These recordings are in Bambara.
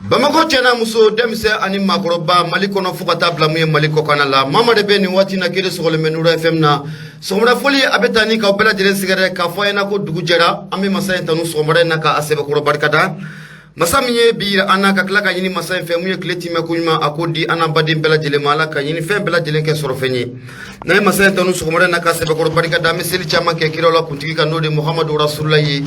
Bamakɔ cɛ n'a muso, denmisɛn ani maakɔrɔba, Mali kɔnɔ fo ka taa bila mun ye Mali kɔkanna la, maa de bɛ nin waati na kelen sɔgɔlen bɛ Nura FM na. Sɔgɔmada foli a bɛ taa ni k'aw bɛɛ lajɛlen sɛgɛrɛ k'a fɔ a ɲɛna ko dugu jɛra. An bɛ masa in tanu sɔgɔmada in na k'a sɛbɛkɔrɔ barikada, masa min ye bi yira an na, ka tila ka ɲini masa in fɛ mun ye tile timɛ ko ɲuman a ko di an n'an baden bɛɛ lajɛlen ma. Ala ka ɲini fɛn bɛɛ lajɛlen kɛ sɔrɔ fɛn ye. N'an ye masa in tanu sɔgɔmada in na ka sɛbɛkɔrɔ barikada, an bɛ seli caman kɛ kiraw la kuntigi kan, n'o de Muhamadu Rasulula ye,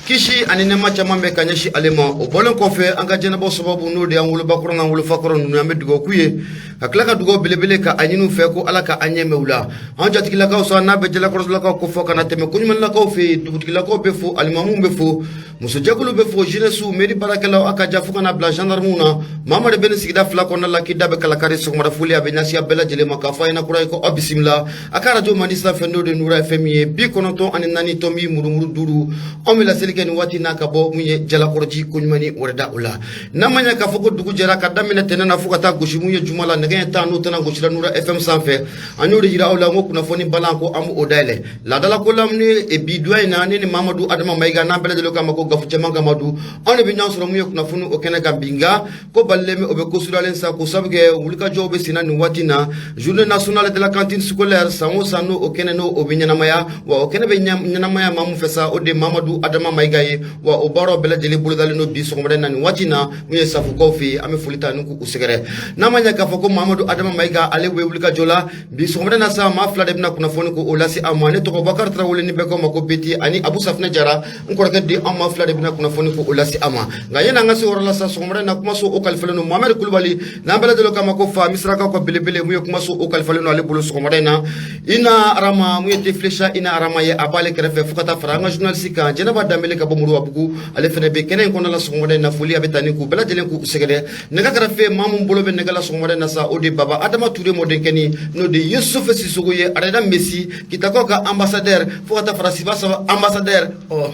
kisi ani nɛɛma caman bɛ ka ɲɛsin ale ma. O bɔlen kɔfɛ, an ka jɛnɛbɔ sababu, n'o de y'an wolobakɔrɔ n'an wolofakɔrɔ ninnu, an bɛ dugawu k'u ye, ka tila ka dugawu belebele ka a ɲini u fɛ ko Ala ka an ɲɛ mɛn u la. An jatigilakaw sa, n'a bɛ jalakɔrɔlakaw ko fɔ ka na tɛmɛ koɲumanlakaw fɛ yen, dugutigilakaw bɛ fo, alimamuw bɛ fo, musojɛkulu bɛ fo, jeunesse, mairie baarakɛlaw, a ka ja fo ka na bila gendarmew na. Maa de bɛ nin sigida fila kɔnɔna la k'i da bɛ kalakari, sɔgɔmada foli a bɛ ɲɛsin a bɛɛ lajɛlen ma, k'a fɔ a ɲɛna kura ye ko aw bisimila a ka arajo mandi sanfɛ, n'o de Nura FM ye, 94.5. Anw bɛ laseli kɛ nin waati n'a ka bɔ mun ye Jalakɔrɔji koɲuman wɛrɛda o la. N'a ma ɲɛ k'a fɔ ko dugu jɛra, ka daminɛ tɛnɛn na fo ka taa gosi mun ye juma la, nɛgɛ ɲɛ 10 n'o tɛna gosira Nura FM sanfɛ, an y'o de yira aw la ko kunnafoni balan ko an b'o dayɛlɛ laadala ko lamini. Bi duya in na, ne ni Mamadu Adama Mayiga, n'an bɛɛ lajɛlen k'a ma ko Gafu Cɛman Gamadu, anw de bɛ ɲɔgɔn sɔrɔ mun ye kunnafoni o kɛnɛ kan bi. Nka ko balilen bɛ, o bɛ ko suralen sa, ko sabu kɛ wulikajɔw bɛ senna nin waati na. Journée nationale de la cantine scolaire, san o san n'o o kɛnɛ n'o o bɛ ɲɛnamaya, wa o kɛnɛ bɛ ɲɛnamaya maa mun fɛ sa, o de Mamadu Adama Mayiga ye. Wa o baaraw bɛɛ lajɛlen bolodalen don bi sɔgɔmada in na nin waati na mun ye Safukaw fɛ yen. An bɛ foli ta ni k'u sɛgɛrɛ. N'a ma ɲɛ k'a fɔ ko Mamadu Adama Mayiga, ale bɛ wulikajɔ la bi sɔgɔmada na sa, maa fila de bɛna kunnafoni ko o lase an ma. Ne tɔgɔ Bakari Tarawele, ni bɛɛ ko ma ko Beti, ani Abu Safinɛ Jara, n kɔrɔkɛ di. An maa fila de bɛna kunnafoni ko o lase an ma. Nka yanni an ka se yɔrɔ la sa, sɔgɔmada in na, kumaso o kalifalen don Mohamɛdi Kulubali, n'an bɛɛ lajɛlen k'a ma ko fa Misirakaw ka belebele. Mun ye kumaso o kalifalen don ale bolo sɔgɔmada in na. Ina Arama, mun ye Tefilesa Ina Arama ye, a b'ale kɛrɛfɛ, fo ka taa fara an ka journaliste kan, Jɛnɛba Danbele ka bɔ Muruwabugu, ale fana bɛ kɛnɛ in kɔnɔna la sɔgɔmada in na. Foli a bɛ taa ni k'u bɛɛ lajɛlen k'u sɛgɛrɛ. Nɛgɛ kɛrɛfɛ, maa mun bolo bɛ nɛgɛ la sɔgɔmada in na sa, o de Baba Adama Ture mɔdenkɛni, n'o de Yusufu Sisoko ye, Arena Messi, Kitakaw ka ambassadeur, fo ka taa fara Siba Saba ambassadeur. Ɔ,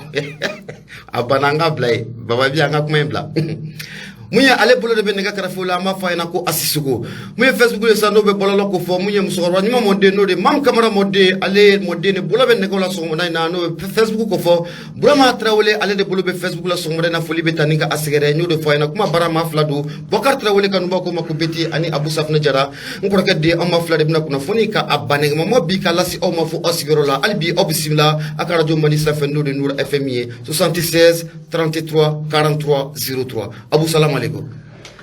a banna, an ka bila yen. Baba bi an ka kuma in bila. Mun ye ale bolo de bɛ nɛgɛ kɛrɛfɛ la, an b'a fɔ a ɲɛna ko Asisoko. Mun ye Facebook ye sa, n'o bɛ bɔlɔlɔ ko fɔ, mun ye musokɔrɔba ɲuman mɔden, n'o de Mamu Kamara mɔden, ale mɔden de bolo bɛ nɛgɛw la sɔgɔmada in na, n'o bɛ Facebook ko fɔ. Burama Tarawele, ale de bolo bɛ Facebook la sɔgɔmada in na. Foli bɛ taa ni ka a sɛgɛrɛ. N y'o de fɔ a ɲɛna, kuma baara maa fila don, Bɔkari Tarawele kanubaw ko ma ko Beti, ani Abu Safinɛ Jara, n kɔrɔkɛ den. An maa fila de bɛna kunnafoni ka a banɛgɛmama bi ka lase aw ma fo aw sigiyɔrɔ la. Hali bi aw bisimila a ka arajo mandi sanfɛ, n'o de Nura FM ye, 76 33 43 03. Abu, salam aleykum.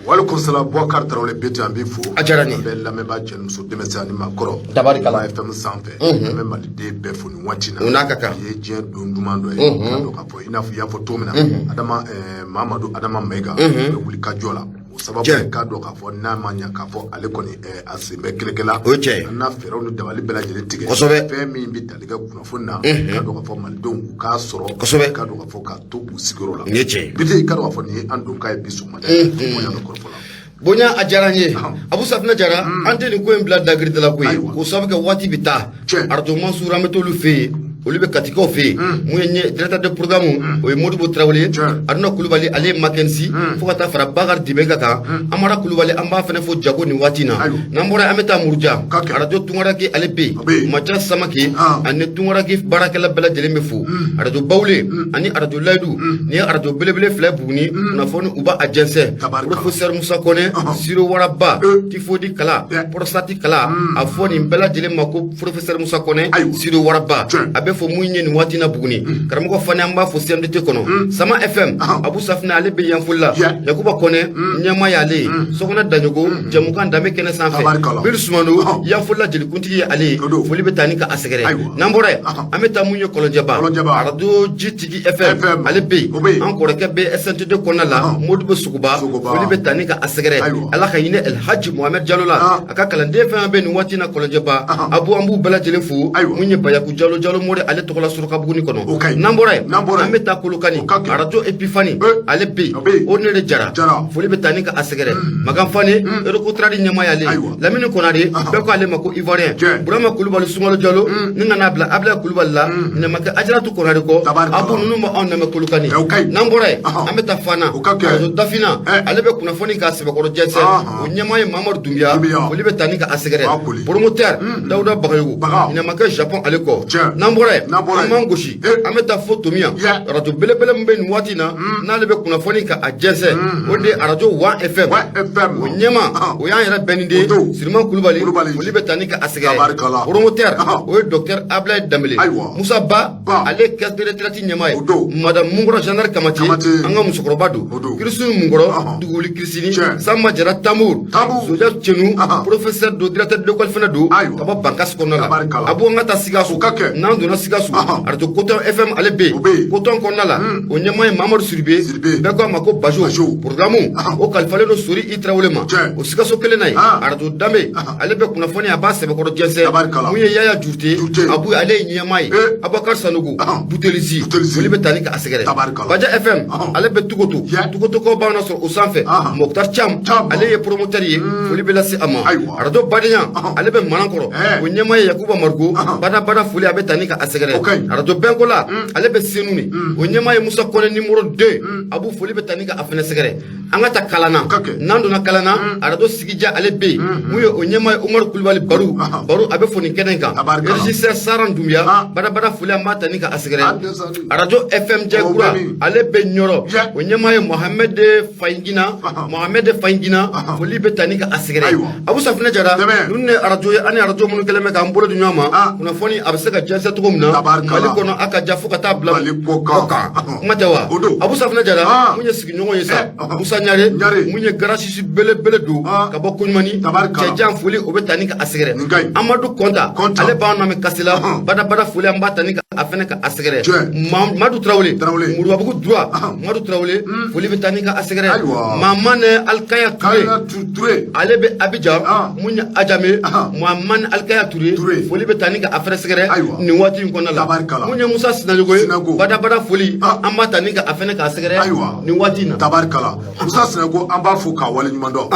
Walekum salam, Boubacar Tarawele Beti, an b'i fo. A diyara n ye. An bɛ lamɛnbaa cɛ ni muso, denmisɛn ani maakɔrɔ. Tabarikala. FM sanfɛ. An bɛ Maliden bɛɛ fo nin waati in na. O n'a ka kan. Bi ye diɲɛ don duman dɔ ye. K'a dɔn k'a fɔ i n'a fɔ i y'a fɔ cogo min na. Adama Mamadu Adama Mayiga bɛ wuli ka jɔ la. O sababu ye k'a dɔn k'a fɔ n'a ma ɲɛ k'a fɔ ale kɔni a sen bɛ kɛlɛkɛla. O ye tiɲɛ ye. An n'a fɛɛrɛw ni dabali bɛɛ lajɛlen tigɛ. Kosɛbɛ. Fɛn min bɛ tali kɛ kunnafoni na. K'a dɔn k'a fɔ Malidenw u k'a sɔrɔ. Kosɛbɛ. K'a dɔn k'a fɔ k'a to u sigiyɔrɔ la. Nin ye tiɲɛ ye. Bete, i k'a dɔn k'a fɔ nin ye an donkan ye bi sɔgɔmada ye. Bonya bɛ kɔrɔfɔ la. Bonya, a diyara n ye. Abu Safinɛ Jara, an tɛ nin ko in bila dagirida la koyi, k'o sababu kɛ waati bɛ taa. Arajo Mansur, an bɛ t'olu fɛ yen, olu bɛ Katikaw fɛ yen. Mun ye directeur de programme, o ye Modibo Tarawele ye. Aruna Kulubali, ale ye Makensi, fo ka taa fara Bakari Dibenka kan. Amara Kulubali, an b'a fana fo jago nin waati na. N'an bɔra, an bɛ taa Muruja, arajo Tunkarake, ale bɛ yen, Maca Samake ani Tunkarake baarakɛla bɛɛ lajɛlen bɛ fo. Arajo Bawule ani arajo Layidu, nin ye arajo belebele fila ye Buguni, kunnafoni u b'a jɛnsɛn. Professeur Musa Kɔnɛ, Siro Waraba, Tifodi kala, Porosati kala, a fɔ nin bɛɛ lajɛlen ma ko professeur Musa Kɔnɛ, Siro Waraba, a bɛ fɔ mun ye nin waati na Buguni. Karamɔgɔ Fani, an b'a fɔ CMDT kɔnɔ. Sama FM, Abu Safinɛ, ale bɛ Yanfolila. Yakuba Kɔnɛ, ɲɛma y'ale ye. Sokɔnɔ Daɲogo, jɛmukan danbe kɛnɛ sanfɛ. Biri Sumano, Yanfolila jelikuntigi ye ale ye. Foli bɛ taa ni ka a sɛgɛrɛ. N'an bɔra yen, an bɛ taa mun ye Kɔlɔnjɛba, arajo Jitigi FM, ale bɛ yen. An kɔrɔkɛ bɛ SNTD kɔnɔna la, Modibo Sogoba, foli bɛ taa ni ka a sɛgɛrɛ. Ala ka hinɛ Elhaji Mohamed Jalo la, a ka kalanden fɛn bɛ nin waati na Kɔlɔnjɛba, Abu, an b'u bɛɛ lajɛlen fo. Mun ye Bayaku Jalo, Jalo Mori, ale tɔgɔla Surakabugu kɔnɔ. N'an bɔra yen, an bɛ taa Kolokani, arajo Epifani, ale bɛ yen, o ne de Jara, foli bɛ taa ni ka a sɛgɛrɛ. Makan Fane, Erokotradi ɲɛmaa y'ale ye. Lamini Konare, bɛɛ ko ale ma ko Ivoirien. Burama Kulubali, Sunkalo Jalo, ni ka n'a bila Abila Kulubali la, ɲamakɛ Ajaratu Konare kɔ, Abu, ninnu bɛ anw lamɛn Kolokani. N'an bɔra yen, an bɛ taa Fana, arajo Dafina, ale bɛ kunnafoni k'a sɛbɛkɔrɔ jɛnsɛn, o ɲɛmaa ye Mamadu Dunbiya, foli bɛ taa ni ka a sɛgɛrɛ. Promoteur Dawuda Bagayogo, ɲamakɛ Japon, ale kɔ. N'an bɔra bɔra yen, N'an bɔra an yen. b'an gosi, an bɛ taa fo Tomiya. Arajo belebele min bɛ nin waati in na, n'ale bɛ kunnafoni ka a jɛnsɛn, o de ye arajo One FM. One FM. O ɲɛma, o y'an yɛrɛ bɛnni de O don. Siriman Kulubali. Kulubali. Foli bɛ taa ni ka a sɛgɛrɛ. Tabarikala. Promoteur, o ye docteur Ablaye Danbele. Musa Ba, Ba. ale ye caisse de retraite ɲɛmaa ye. O don. Madame Munkɔrɔ Jeanne Kamate, Kamate. an ka musokɔrɔba don. O don. Kirisini Munkɔrɔ, Duguli Kirisini. Sanba Jara Tambour. Tambour. Soja Cenu, professeur don, directeur d'école fana don, ka bɔ Bankasi kɔnɔna la. Tabarikala. A b'o, an ka taa Sikaso. O ka kɛ. N'an donna Sikaso, arajo Coton FM, ale bɛ O bɛ yen. yen. Coton kɔnɔna la, o ɲɛmaa ye Mamadu Siribe. Siribe. Bɛɛ ko a ma ko Bajo. Bajo. Programme, o kalifalen don Sori I Tarawele ma. O Sikaso kelen na yen, arajo Danbe, ale bɛ kunnafoni, a b'a sɛbɛkɔrɔ jɛnsɛn. Tabarikala. Mun ye Yaya Jurute, Jurute. Abu, ale ye ɲɛmaa ye. Abubakar Sanogo, Butelisi, Butelisi. foli bɛ taa ni ka a sɛgɛrɛ. Tabarikala. Baja FM, ale bɛ Tugoto. Tugotokaw b'an sɔrɔ o sanfɛ. Mokhtar Cham, Cham. ale ye promoteur ye, foli bɛ lase a ma. Arajo Badenya, ale bɛ Manankɔrɔ. O ɲɛmaa ye Yakuba Mariko. Bada bada foli, a bɛ taa ni ka a sɛgɛrɛ. O ka ɲi. Arajo Bɛnkola, ale bɛ Senu ni, o ɲɛmaa ye Musa Kɔnɛ numéro 2. Abu, foli bɛ taa ni ka a fɛnɛ sɛgɛrɛ. An ka taa Kalana. O ka kɛ. N'an donna Kalana, arajo Sigija, ale bɛ yen. Mun ye o ɲɛmaa ye Umaru Kulubali Baru. Baru, a bɛ fo nin kɛnɛ in kan. Tabarikala. Régisseur Saran Dunbiya, bada bada foli, an b'a ta ni ka a sɛgɛrɛ. Ah, descendu. Arajo FM O Jɛkura, bɛ min? ale bɛ Ɲɔrɔ. O ɲɛmaa ye Mohamed Fayingina. Mohamed Fayingina, foli bɛ ta ni ka a sɛgɛrɛ. Abu Safinɛ Jara, Tɛmɛ. ninnu ye arajo ye ani arajo minnu kɛlen bɛ k'an bolo di ɲɔgɔn ma, kunnafoni a bɛ se ka jɛnsɛn cogo min na Tabarikala. Mali kɔnɔ, a ka ja fo ka taa bila Mali kɔ kan. Kuma tɛ wa? O don. Abu Safinɛ Jara, mun ye sigiɲɔgɔn ye sa, Musa Ɲare, Ɲare. mun ye garasisi belebele don ka bɔ Koɲumani. Tabarikala. Cɛjan foli, o bɛ ta ni ka a sɛgɛrɛ. Nin ka ɲi. Amadu Kɔnta, Kɔnta. ale b'an lamɛn Kasila. Bada bada foli, an b'a ta ni ka a fɛnɛ ka a sɛgɛrɛ. Madu Tarawele, Tarawele. Murubabugu droit, Madu Tarawele, foli bɛ taa ni ka a sɛgɛrɛ. Mamane Alikaya Ture, Kaya Touré. ale bɛ Abidjan. Mun ye Ajame, Mamane Alikaya Ture, Touré. foli bɛ taa ni ka a fɛnɛ sɛgɛrɛ nin waati in kɔnɔna la. Tabarikala. Mun ye Musa Sinayogo ye, Sinago. bada bada foli, an b'a ta ni ka a fɛnɛ k'a sɛgɛrɛ nin waati in na. Tabarikala. Musa Sinago, an b'a fo k'a waleɲuman dɔn.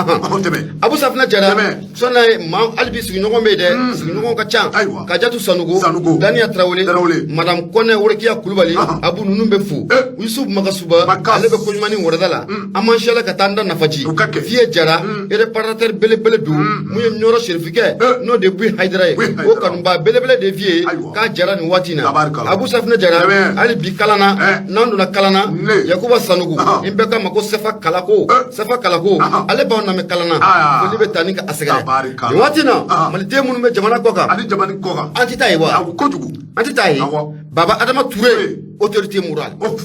Tɛmɛ. Abu Safinɛ Jara, Tɛmɛ. sɔnna ye maa hali bi sigiɲɔgɔn bɛ yen dɛ, sigiɲɔgɔn ka ca. Kajatu Sanogo, Sanogo. Daniya Tarawele, Tarawele. Madame Kɔnɛ Worokiya Kulubali, Abu, ninnu bɛ fo. Yusuf Makasuba, Makas. ale bɛ Koɲumani wɛrɛda la. An m'an siyala ka taa an da Nafaji. O ka kɛ. Fiye Jara, réparateur belebele don. Mun ye Ɲɔrɔ Serifikɛ, n'o de Buyi Hayidara ye, Buyi o Hayidara. kanuba belebele de Fiye ye, k'a jara nin waati in na. Tabarikala. Abu Safinɛ Jara, Tɛmɛ. hali bi Kalana, n'an donna Kalana, Ne. Yakuba Sanogo, in bɛɛ k'a ma ko Sefa Kalako. Sefa Kalako, ale b'anw lamɛn Kalana. Foli bɛ taa ni ka a sɛgɛrɛ Tabarikala. nin waati in na. Maliden minnu bɛ jamana kɔ kan, Ani jamana kɔ kan. an tɛ taa yen wa? Awɔ, kojugu. An tɛ taa yen. Baba Adama Ture, Touré. autorité morale, Of.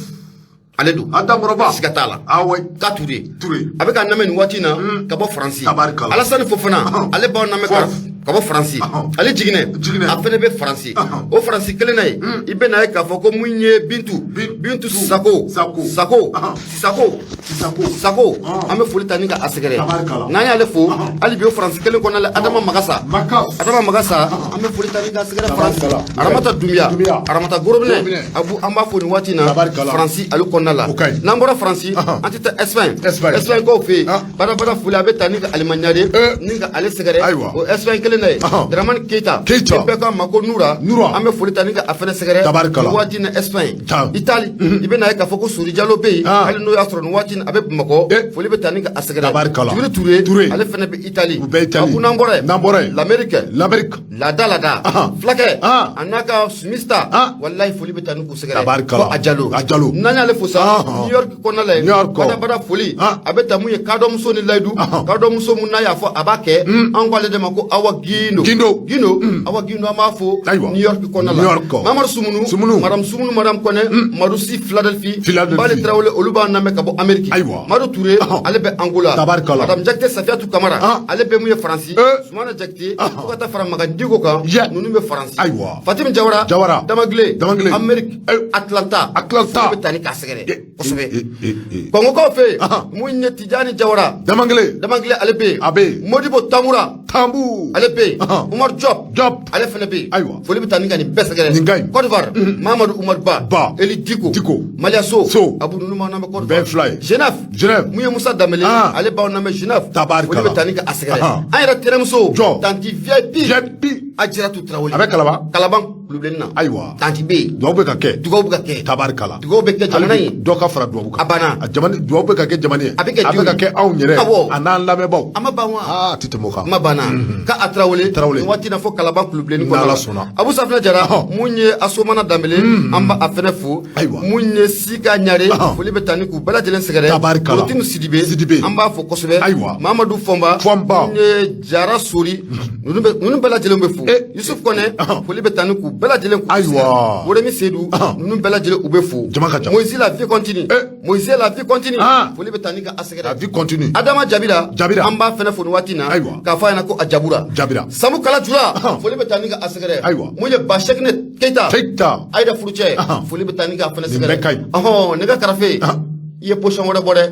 ale don. Adamɔrɔba. Siga t'a la. Awɔ. K'a Ture. Touré. A bɛ k'an lamɛn nin waati in na ka bɔ Faransi. Tabarikala. Alasani Fofana, ale b'anw lamɛn Fof. ka bɔ Faransi. Ale Jiginɛ, Jiginɛ. a fɛnɛ bɛ Faransi. O Faransi kelen na yen, i bɛ na ye k'a fɔ ko mun ye Bintu, Bintu Sako, Sako. Sako, Sako, Sako. Sako, an bɛ foli ta ni ka a sɛgɛrɛ. Tabarikala. N'an y'ale fo, hali bi o Faransi kelen kɔnɔna la, Adama Magasa, Makas. Adama Magasa, an bɛ foli ta ni ka sɛgɛrɛ Faransi. Tabarikala. Aramata Dunbiya, Dunbiya. Aramata Gorobinɛ, Gorobinɛ. Abu, an b'a fo nin waati in na Tabarikala. Faransi ale kɔnɔna la. O ka ɲi. N'an bɔra Faransi, an tɛ taa Espagne. Espagne. Espagne kaw fɛ yen, bada bada foli, a bɛ taa ni ka Alimaniya ni ka ale sɛgɛrɛ. O Espagne kelen na yen, Dramani Keita, Keita. i bɛɛ k'a ma ko Nura, Nura. an bɛ foli ta ni ka a fɛnɛ sɛgɛrɛ Tabarikala. nin waati in na Espagne. Tan. Italie, i bɛ na ye k'a fɔ ko Sori Jalo bɛ yen, hali n'o y'a sɔrɔ nin waati in a bɛ Bamakɔ, foli bɛ taa ni ka a sɛgɛrɛ. Tabarikala. Jibiri Ture, Ture. ale fɛnɛ bɛ Italie. U bɛ Italie. A ko n'an bɔra yen, N'an bɔra yen. l'Amérique, L'Amérique. Lada lada, fulakɛ, a n'a ka Sumista, walahi foli bɛ taa ni k'u sɛgɛrɛ. Tabarikala. Ko a Jalo. A Jalo. N'an y'ale fo sa, New York kɔnɔna la yen, New York. bada bada foli, a bɛ taa mun ye kadɔmuso ni layidu, kadɔmuso mun n'a y'a fɔ a b'a kɛ, an ko ale de ma ko Awa Gindo. Gindo. Gindo, Awa Gindo, an b'a fo Ayiwa. New York kɔnɔna la. New York. Mamadu Sumunu, Sumunu. Madame Sumunu, Madame Kɔnɛ, Marusi Philadelphie, Philadelphie. Bale Tarawele, olu b'an lamɛn ka bɔ Amérique. Ayiwa. Madu Ture, ale bɛ Angola. Tabarikala. Madame Jakite Safiatou Kamara, ale bɛ mun ye Faransi. Sumana Jakite, fo ka taa fara Makan Diko kan, ninnu bɛ Faransi. Ayiwa. Fatim Jawara, Jawara. Damagile, Damagile. Amérique, Atlanta. Atlanta. Foli bɛ taa ni k'a sɛgɛrɛ kosɛbɛ. Eh. Kɔngɔkaw fɛ yen, mun ye Tijani Jawara, Damangele. Damagile, ale bɛ yen. A bɛ yen. Modibo Tamura, Tambu. ale bɛ yen. Umar Diop, Diop. ale fana bɛ yen. Ayiwa. Foli bɛ taa ni ka nin bɛɛ sɛgɛrɛ. Nin ka ɲi. Côte d'Ivoire, Mahamadu Umar Ba, Ba. Eli Diko, Diko. Malia So, So. Abu, ninnu b'anw lamɛn Côte d'Ivoire. Bɛɛ fila ye. Genève, Genève. mun ye Musa Danbele, ale b'anw lamɛn Genève. Tabarikala. Foli bɛ taa ni ka a sɛgɛrɛ. Ahan. An yɛrɛ tɛnɛmuso, Jɔ. Tanti VIP, VIP. Ajiratu Tarawele. A bɛ Kalaban. Kalaban. Kulubilenni na. Ayiwa. Tanti bɛ yen. Duwawu bɛ ka kɛ. Dugawu bɛ ka kɛ. Tabarikala. Dugawu bɛ kɛ jamana ye. Dɔ ka fara duwawu kan. A banna. A jamana duwawu bɛ ka kɛ jamana ye. A bɛ kɛ A bɛ ka kɛ anw yɛrɛ. Awɔ. A n'an lamɛnbaaw. A ma ban wa? Aa, a tɛ tɛmɛ o kan. Kuma banna ka a Tarawele. Tarawele. Nin waati na fɔ Kalaban Kulubilenni N'Ala kɔnɔna la. sɔnna. Abu Safinɛ Jara. Ɔhɔn. Mun ye Asomana Danbele, an b'a a fɛnɛ fo. Ayiwa. Mun ye Sika Ɲare, Ɔhɔn. foli bɛ taa ni k'u bɛɛ lajɛlen sɛgɛrɛ. Tabarikala. Korotimu Sidibe. Sidibe. An b'a fo kosɛbɛ. Ayiwa. Mamadu Fɔnba. Fɔnba. Mun ye Jara Sori, ninnu bɛɛ lajɛlen bɛ fo. Eh. Yusuf Kɔnɛ, Ɔhɔn. foli bɛ taa ni k'u bɛɛ lajɛlen k'u Ayiwa. sɛgɛrɛ. Woremi Sedu, Ɔhɔn. ninnu bɛɛ lajɛlen u bɛ fo. Jama ka ca. Moïse la vie continue. Eh. Moïse la vie continue. Ah. Foli bɛ taa ni ka a sɛgɛrɛ. La vie continue. Adama Jabira. Jabira. An b'a fɛnɛ fo nin waati in na. Ayiwa. K'a fɔ a ɲɛna ko a jabura. Jabira. Samu Kala Jula. Ɔhɔn. Foli bɛ taa ni ka a sɛgɛrɛ. Ayiwa. Mun ye Basɛkinɛ Keyita. Keyita. Ayida furucɛ. Ɔhɔn. Foli bɛ taa ni k'a fɛnɛ Nin sɛgɛrɛ. bɛɛ ka ɲi. Ɔhɔn, nɛgɛ karafe. Ɔhɔn. I ye position wɛrɛ bɔ dɛ.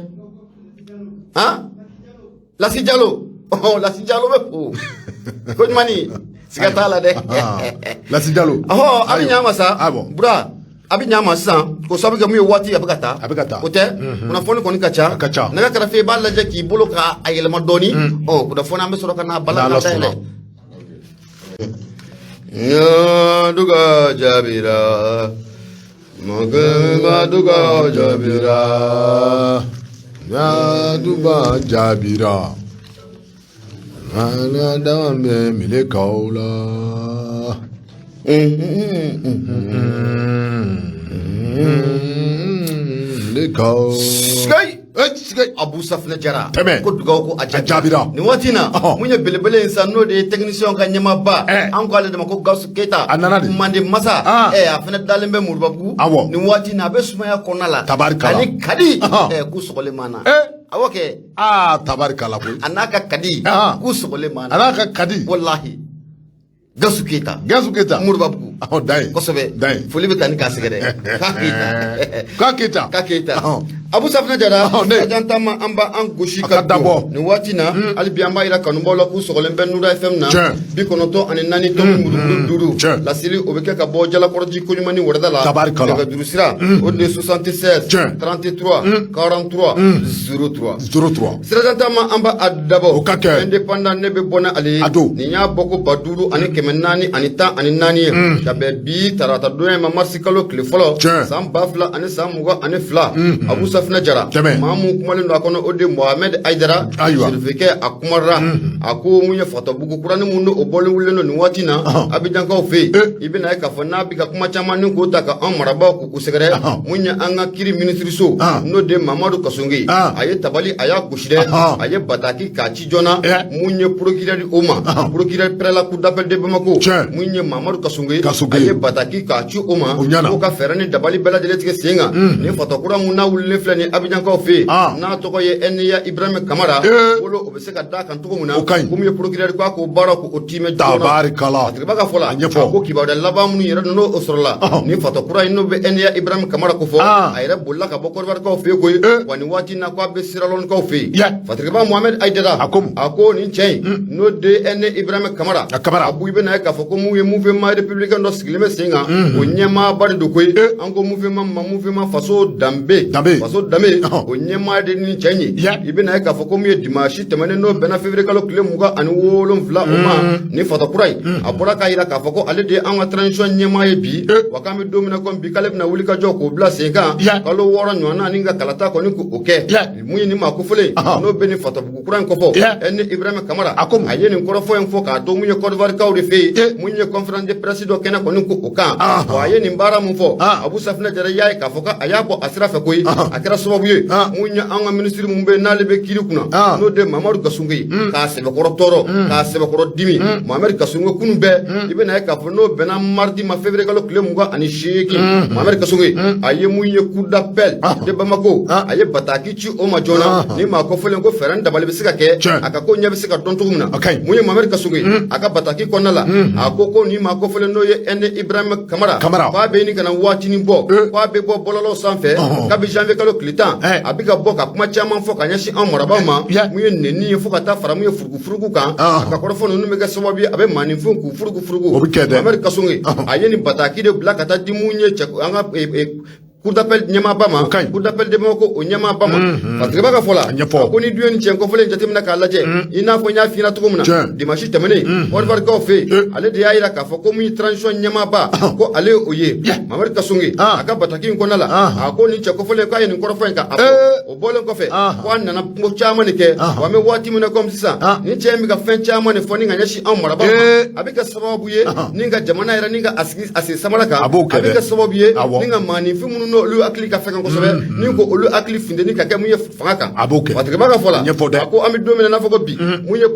Han? Lasi Jalo. Ɔhɔn, Lasi Jalo bɛ fo. Ko ɲumanni. Siga t'a la dɛ. Ah, Lasi Jalo. Ɔhɔ, a bɛ ɲ'a ma sa. Ah bon. Bura, a bɛ ɲ'a ma sisan k'o sababu kɛ mun ye waati a bɛ ka taa. A bɛ ka taa. O tɛ kunnafoni kɔni ka ca. A ka ca. Nɛgɛ kɛrɛfɛ i b'a lajɛ k'i bolo k'a yɛlɛma dɔɔni. Ɔ kunnafoni an bɛ sɔrɔ ka na bala N'Ala ka dayɛlɛ. sɔnna. Nyaduga jabira. Mɔgɔ jabira. Nyaduba jabira. Ana dama bɛ melekaw la. Melekaw. Sikayi. Eh, sikayi. Abu Safinɛ Jara. Tɛmɛ. Ko dugawu ko a A jaabira. Nin waati in na, Ɔhɔn. mun ye belebele ye sa, n'o de ye technicien ka ɲɛmaaba. Eh. An ko ale de ma ko Gawusu Keyita. A nana de. Mande masa. Ah. Ɛ a fana dalen bɛ Moribabugu. Awɔ. Nin waati in na a bɛ sumaya kɔnɔna la. Tabarikala. Ani Kadi. Ɔhɔn. Ɛ k'u sɔgɔlen m'an na. Eh. Awɔ kɛ. Aa, tabarikala koyi. A n'a ka Kadi. Ah. K'u sɔgɔlen m'an na. A n'a ka Kadi. Walahi. Gawusu Keyita. Gawusu Keyita. Moribabugu. Ɔhɔn, dan ye. Kosɛbɛ. Dan ye. Foli bɛ taa ni k'a sɛgɛrɛ. K'a Keyita. K'a Keyita. K'a Keyita. Ɔhɔn. Abu Safinɛ Jara. Ɔhɔn, ne. Sajan Tama an b'an gosi A ka ka dabɔ. don nin waati in na hali bi an b'a yira kanubaw la k'u sɔgɔlen bɛ Nura FM na. Tiɲɛ. 94.5. Tiɲɛ. Laseli o bɛ kɛ ka bɔ Jalakɔrɔji Koɲumani wɛrɛda la. Tabarikala. Nɛgɛjuru sira o de ye 76 Tiɲɛ. 33 43 03. 03. Sirajan Tama an b'a a dabɔ. O ka kɛ. Indépendant ne bɛ bɔ n'ale ye. A don. Nin y'a bɔ ko 5414 ye. Ka bɛn bi tarata don ma marisi kalo tile fɔlɔ. Tiɲɛ. San 2022. Abu Safinɛ Jara. Tɛmɛ. Maa mun kumalen don a kɔnɔ o de ye Mohamed Ayidara. Ayiwa. Sirifikɛ a kumara. A ko mun ye Fatabugu kuranin mun n'o bɔlen wulilen don nin waati in na. Ɔhɔn. Abijankaw fɛ yen. Eh. I bɛna ye k'a fɔ n'a bɛ ka kuma caman ni k'o ta ka an marabaaw k'u sɛgɛrɛ. Ɔhɔn. Mun ye an ka kiri minisiriso. Ah. N'o de ye Mamadu Kassogué. Ah. A ye tabali a y'a gosi dɛ. Ɔhɔn. A ye bataki k'a ci joona. Eh. Mun ye procureur o ma. Ɔhɔn. Procureur près la cour d'appel de Bamako. Tiɲɛ. Mun ye Mamadu Kassogué. Kassogué. A ye bataki k'a ci o ma. O ɲɛna. K'o ka fɛɛrɛ ni dabali bɛɛ lajɛlen tigɛ sen kan. Ni fatɔkura mun n'a wulilen filɛ nin ye Abijankaw fɛ yen. Ah. N'a tɔgɔ ye Eniya Ibrahim Kamara. Eh. Bolo o bɛ se ka d'a kan cogo min na. O ka ɲi. Ko mun ye procureur k'a k'o baara k'o tiimɛ joona. Tabarikala. A tigiba ka fɔ la. A ɲɛfɔ. A ko kibaruya laban minnu yɛrɛ n'o o sɔrɔla. Ɔhɔn. Ni fatɔkura in n'o bɛ Eniya Ibrahim Kamara ko fɔ. Ah. A yɛrɛ bolila ka bɔ Kɔdiwarikaw fɛ yen koyi. Eh. Wa nin waati in na k'a bɛ Sierra-Leone-kaw fɛ yen. Yeah. Fatiriba Mohamed Ayidara. A ko mun? A ko nin cɛ in n'o de ye Ene Ibrahim Kamara. A Kamara. A bu i bɛna ye k'a fɔ ko mun ye mouvement républicain dɔ sigilen bɛ sen kan. O ɲɛmaaba de don koyi. Eh. An ko mouvement ma mouvement faso danbe. Danbe. Faso danbe. Ɔhɔn. O ɲɛmaa de ni cɛ in ye. Yeah. I bɛna ye k'a fɔ ko mun ye dimanche tɛmɛnen n'o bɛnna février kalo tile 27 o ma ni fatɔkura ye. A bɔra k'a jira k'a fɔ ko ale de ye an ka transition ɲɛmaa ye bi. Eh. Wa k'an bɛ don min na komi bi k'ale bɛna wuli ka jɔ k'o bila sen kan. Yeah. Kalo 6 ɲɔgɔnna ni ka kalata kɔni k'o kɛ. Yeah. Mun ye nin maa kofɔlen Ɔhɔn. n'o bɛ nin Fatabugu kura in kɔfɔ. Yeah. Ɛni Ibrahim Kamara. A ko mun? A ye nin kɔrɔfɔ in fɔ k'a to mun ye Côte d'Ivoire-kaw de fɛ yen. Eh. Mun ye conférence de presse dɔ kɛnɛ kɔni ko o kan. Ɔhɔn. Wa a ye nin baara mun fɔ. Ah. Abu Safinɛ Jara y'a ye k'a fɔ k'a y'a bɔ a sira fɛ koyi. Ɔhɔn. A kɛra sababu ye. Ah. Mun ye an ka minisiri mun bɛ yen n'ale bɛ kiiri kunna. Ah. N'o de ye Mamadu Kassogué ye. K'a sɛbɛkɔrɔ tɔɔrɔ. K'a sɛbɛkɔrɔ dimi. Mohamed Kassogué kunun bɛɛ. I bɛna ye k'a fɔ n'o bɛnna mardi ma février kalo tile 28. Mohamed Kassogué a ye mun ye cour d'appel Ah. de Bamako. Ah. A ye bataki ci o ma joona. Ah. Ni maa kɔfɔlen ko fɛɛrɛ ni dabali bɛ se ka kɛ. Tiɲɛ. A ka ko ɲɛ bɛ se ka dɔn cogo min na. A ka ɲi. Mun ye Mohamed Kassogué a ka bataki kɔnɔna la. A ko ko ni maa kɔfɔlen n'o ye Ɛnɛ Ibrahim Kamara. Kamara. K'a bɛ ɲini ka na waatinin bɔ. Eh. K'a bɛ bɔ bɔlɔlɔw sanfɛ. Ɔhɔn. Kabi janvier kalo tile 10. Eh. A bɛ ka bɔ ka kuma caman fɔ ka ɲɛsin an marabaaw ma. Yeah. Mun ye nɛni ye fo ka taa fara mun ye furugufurugu kan. Ɔhɔn. A ka kɔrɔfɔ ninnu bɛ kɛ sababu ye a bɛ maaninfin k'u furugufurugu. O bɛ kɛ dɛ. Mohamed Kassogué Ɔhɔn. a ye nin bataki de bila ka taa di mun ye cɛ an ka Cour d'appel ɲɛmaaba ma. O ka ɲi. Cour d'appel de Bamako, o ɲɛmaaba ma. Fatigaba ka fɔ la, A ɲɛfɔ. a ko ni dun ye nin cɛ kɔfɔlen jateminɛ k'a lajɛ, i n'a fɔ n y'a f'i ɲɛna cogo min na dimanche tɛmɛnen, Côte d'Ivoire fɛ yen, ale de y'a jira k'a fɔ ko mun ye transition ɲɛmaaba, ko ale ye o ye Mamadu Kassogué. A ka bataki in kɔnɔna la, a ko nin cɛ kɔfɔlen, k'a ye nin kɔrɔfɔ in ka a fɔ. O bɔlen kɔfɛ, ko a nana kungo caman de kɛ. Wa an bɛ waati min na komi sisan, nin cɛ in bɛ ka fɛn caman de fɔ ni ka ɲɛsin anw marabaaw ma, a bɛ kɛ sababu ye ni ka jamana yɛrɛ ni ka a sigi a sen samara kan. A b'o kɛ A bɛ dɛ. kɛ sababu ye ni ka maaninfin minnu n'olu hakili ka fɛgɛn kosɛbɛ, ni ko olu hakili funteni ka kɛ mun ye fanga kan. A b'o kɛ. Fatigaba ka fɔ la, Ɲɛfɔ dɛ. a ko an bɛ don min na, n'a fɔ ko bi, mun ye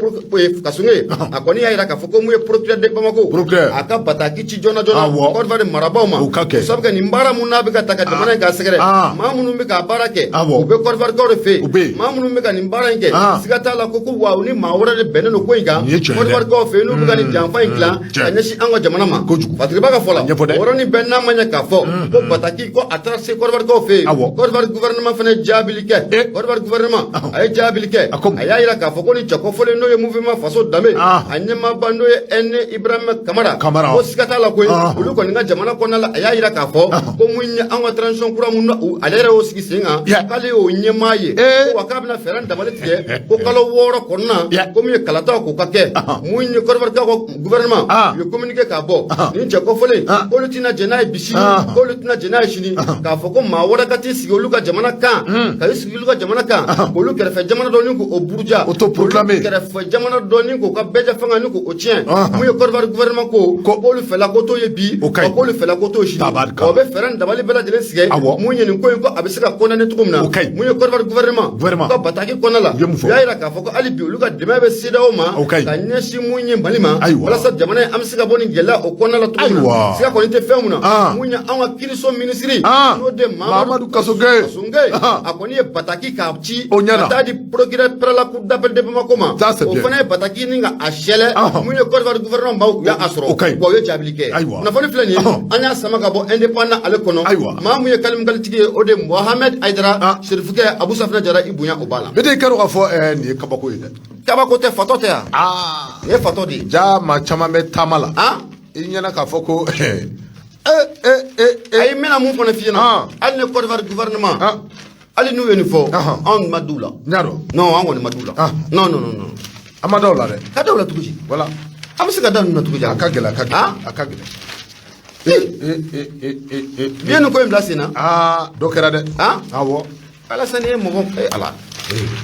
Kassogué ye, a kɔni y'a jira k'a fɔ ko mun ye procureur de Bamako, Procureur. a ka bataki ci joona joona Côte d'Ivoire marabaaw ma. O ka kɛ. O sabu kɛ nin baara mun n'a bɛ ka ta ka jamana in k'a sɛgɛrɛ, maa minnu bɛ ka baara kɛ, u bɛ Côte d'Ivoire kaw de fɛ U bɛ yen. yen. Maa minnu bɛ ka nin baara in kɛ, siga t'a la ko wa u ni maa wɛrɛ de bɛnnen don ko in kan Nin ye tiɲɛ ye Côte dɛ. d'Ivoire kaw fɛ yen, n'u bɛ ka nin janfa in dilan Tiɲɛ. ka ɲɛsin an ka jamana ma. Kojugu. Fatigaba ka fɔ la, A ɲɛfɔ dɛ. o yɔrɔnin bɛɛ, n'a ma ɲɛ k'a fɔ ko bataki ko a taara se Côte d'Ivoire kaw fɛ yen, Côte d'Ivoire gouvernement fana ye jaabili kɛ. Côte d'Ivoire gouvernement, a ye jaabili kɛ. A ko mun? A y'a jira k'a fɔ ko ni cɛ kɔfɔlen, n'o ye mouvement Faso Danbe, a ɲɛmaaba, n'o ye Ɛne Ibrahima Kamara, Kamara. ko siga t'a la koyi, olu kɔni ka jamana kɔnɔna la, a y'a jira k'a fɔ ko mun ye an ka transition kura mun na, ale yɛrɛ y'o sigi sen kan, k'ale y'o ɲɛmaa ye, ko wa k'a bɛna fɛɛrɛ dabali tigɛ ko kalo 6 kɔnɔna, ko min ye kalataw k'o ka kɛ. Mun ye Côte d'Ivoire ka gouvernement, u ye communiqué k'a bɔ, nin cɛ kɔfɔlen, k'olu tɛna jɛn n'a ye bi sini, k'olu tɛna jɛn n'a ye sini, k'a fɔ ko maa wɛrɛ ka t'i sigi olu ka jamana kan, ka i sigi olu ka jamana kan, k'olu kɛrɛfɛ jamana dɔ ni k'o buruja, Autoproclamé. k'olu kɛrɛfɛ jamana dɔ ni k'o ka bɛɛjɛ fanga ni k'o tiɲɛ. Mun ye Côte d'Ivoire gouvernement ko, k'olu fɛla ko t'o ye bi, O ka ɲi. wa k'olu fɛla ko t'o sini, Tabarikala. wa o bɛ fɛɛrɛ ni dabali bɛɛ lajɛlen tigɛ mun ye nin ko in, ko a bɛ se ka condamner cogo min na. O ka ɲi. Mun ye Côte d'Ivoire gouvernement, Gouvernement. u ka bataki kɔnɔna la, U ye mun fɔ? u y'a jira k'a fɔ ko hali bi olu ka dɛmɛ bɛ CEDEAO ma O ka ɲi. ka ɲɛsin mun ye Mali ma, walasa jamana in an bɛ se ka bɔ nin gɛlɛya o kɔnɔna la cogo min na. Siga kɔni tɛ fɛn mun na, mun ye an ka kiiriso minisiri, n'o de Mamadou Kassogué. Kassogué, a kɔni ye bataki k'a ci O ɲɛna. ka taa di procureur près la cour d'appel de Bamako ma. Ça, c'est O bien. fana ye bataki ni ka a sɛlɛ. Mun ye Côte d'Ivoire gouvernement maaw, u y'a sɔrɔ, O ka ɲi. wa u ye jaabili kɛ. Kunnafoni filɛ nin ye, an y'a sama ka bɔ Indépendant ale kɔnɔ. Maa mun ye kalimukalitigi ye, o de Mohamed Aïdara, Serifukɛ Abu Safinɛ Jara, i bonya o b'a la. Bete, i ka dɔn k'a fɔ nin ye kabako ye dɛ. Kabako tɛ, fatɔ tɛ yan. Nin ye fatɔ de ye. Ja, maa caman bɛ taama la. I ɲɛna k'a fɔ ko Ayi, n bɛna mun fana f'i ɲɛna, hali ni Côte d'Ivoire gouvernement, hali n'u ye nin fɔ, anw ma d'u la. N y'a dɔn. Non, an kɔni ma d'u la. Non, non, non, non. An ma da o la dɛ. Ka da o la cogo di? Voilà. An bɛ se ka da ninnu na cogo di? A ka gɛlɛn, a ka gɛlɛn, a ka gɛlɛn. Bi ye nin ko in bila sen na. Aa, dɔ kɛra dɛ. Awɔ. Alassane ye mɔgɔ ala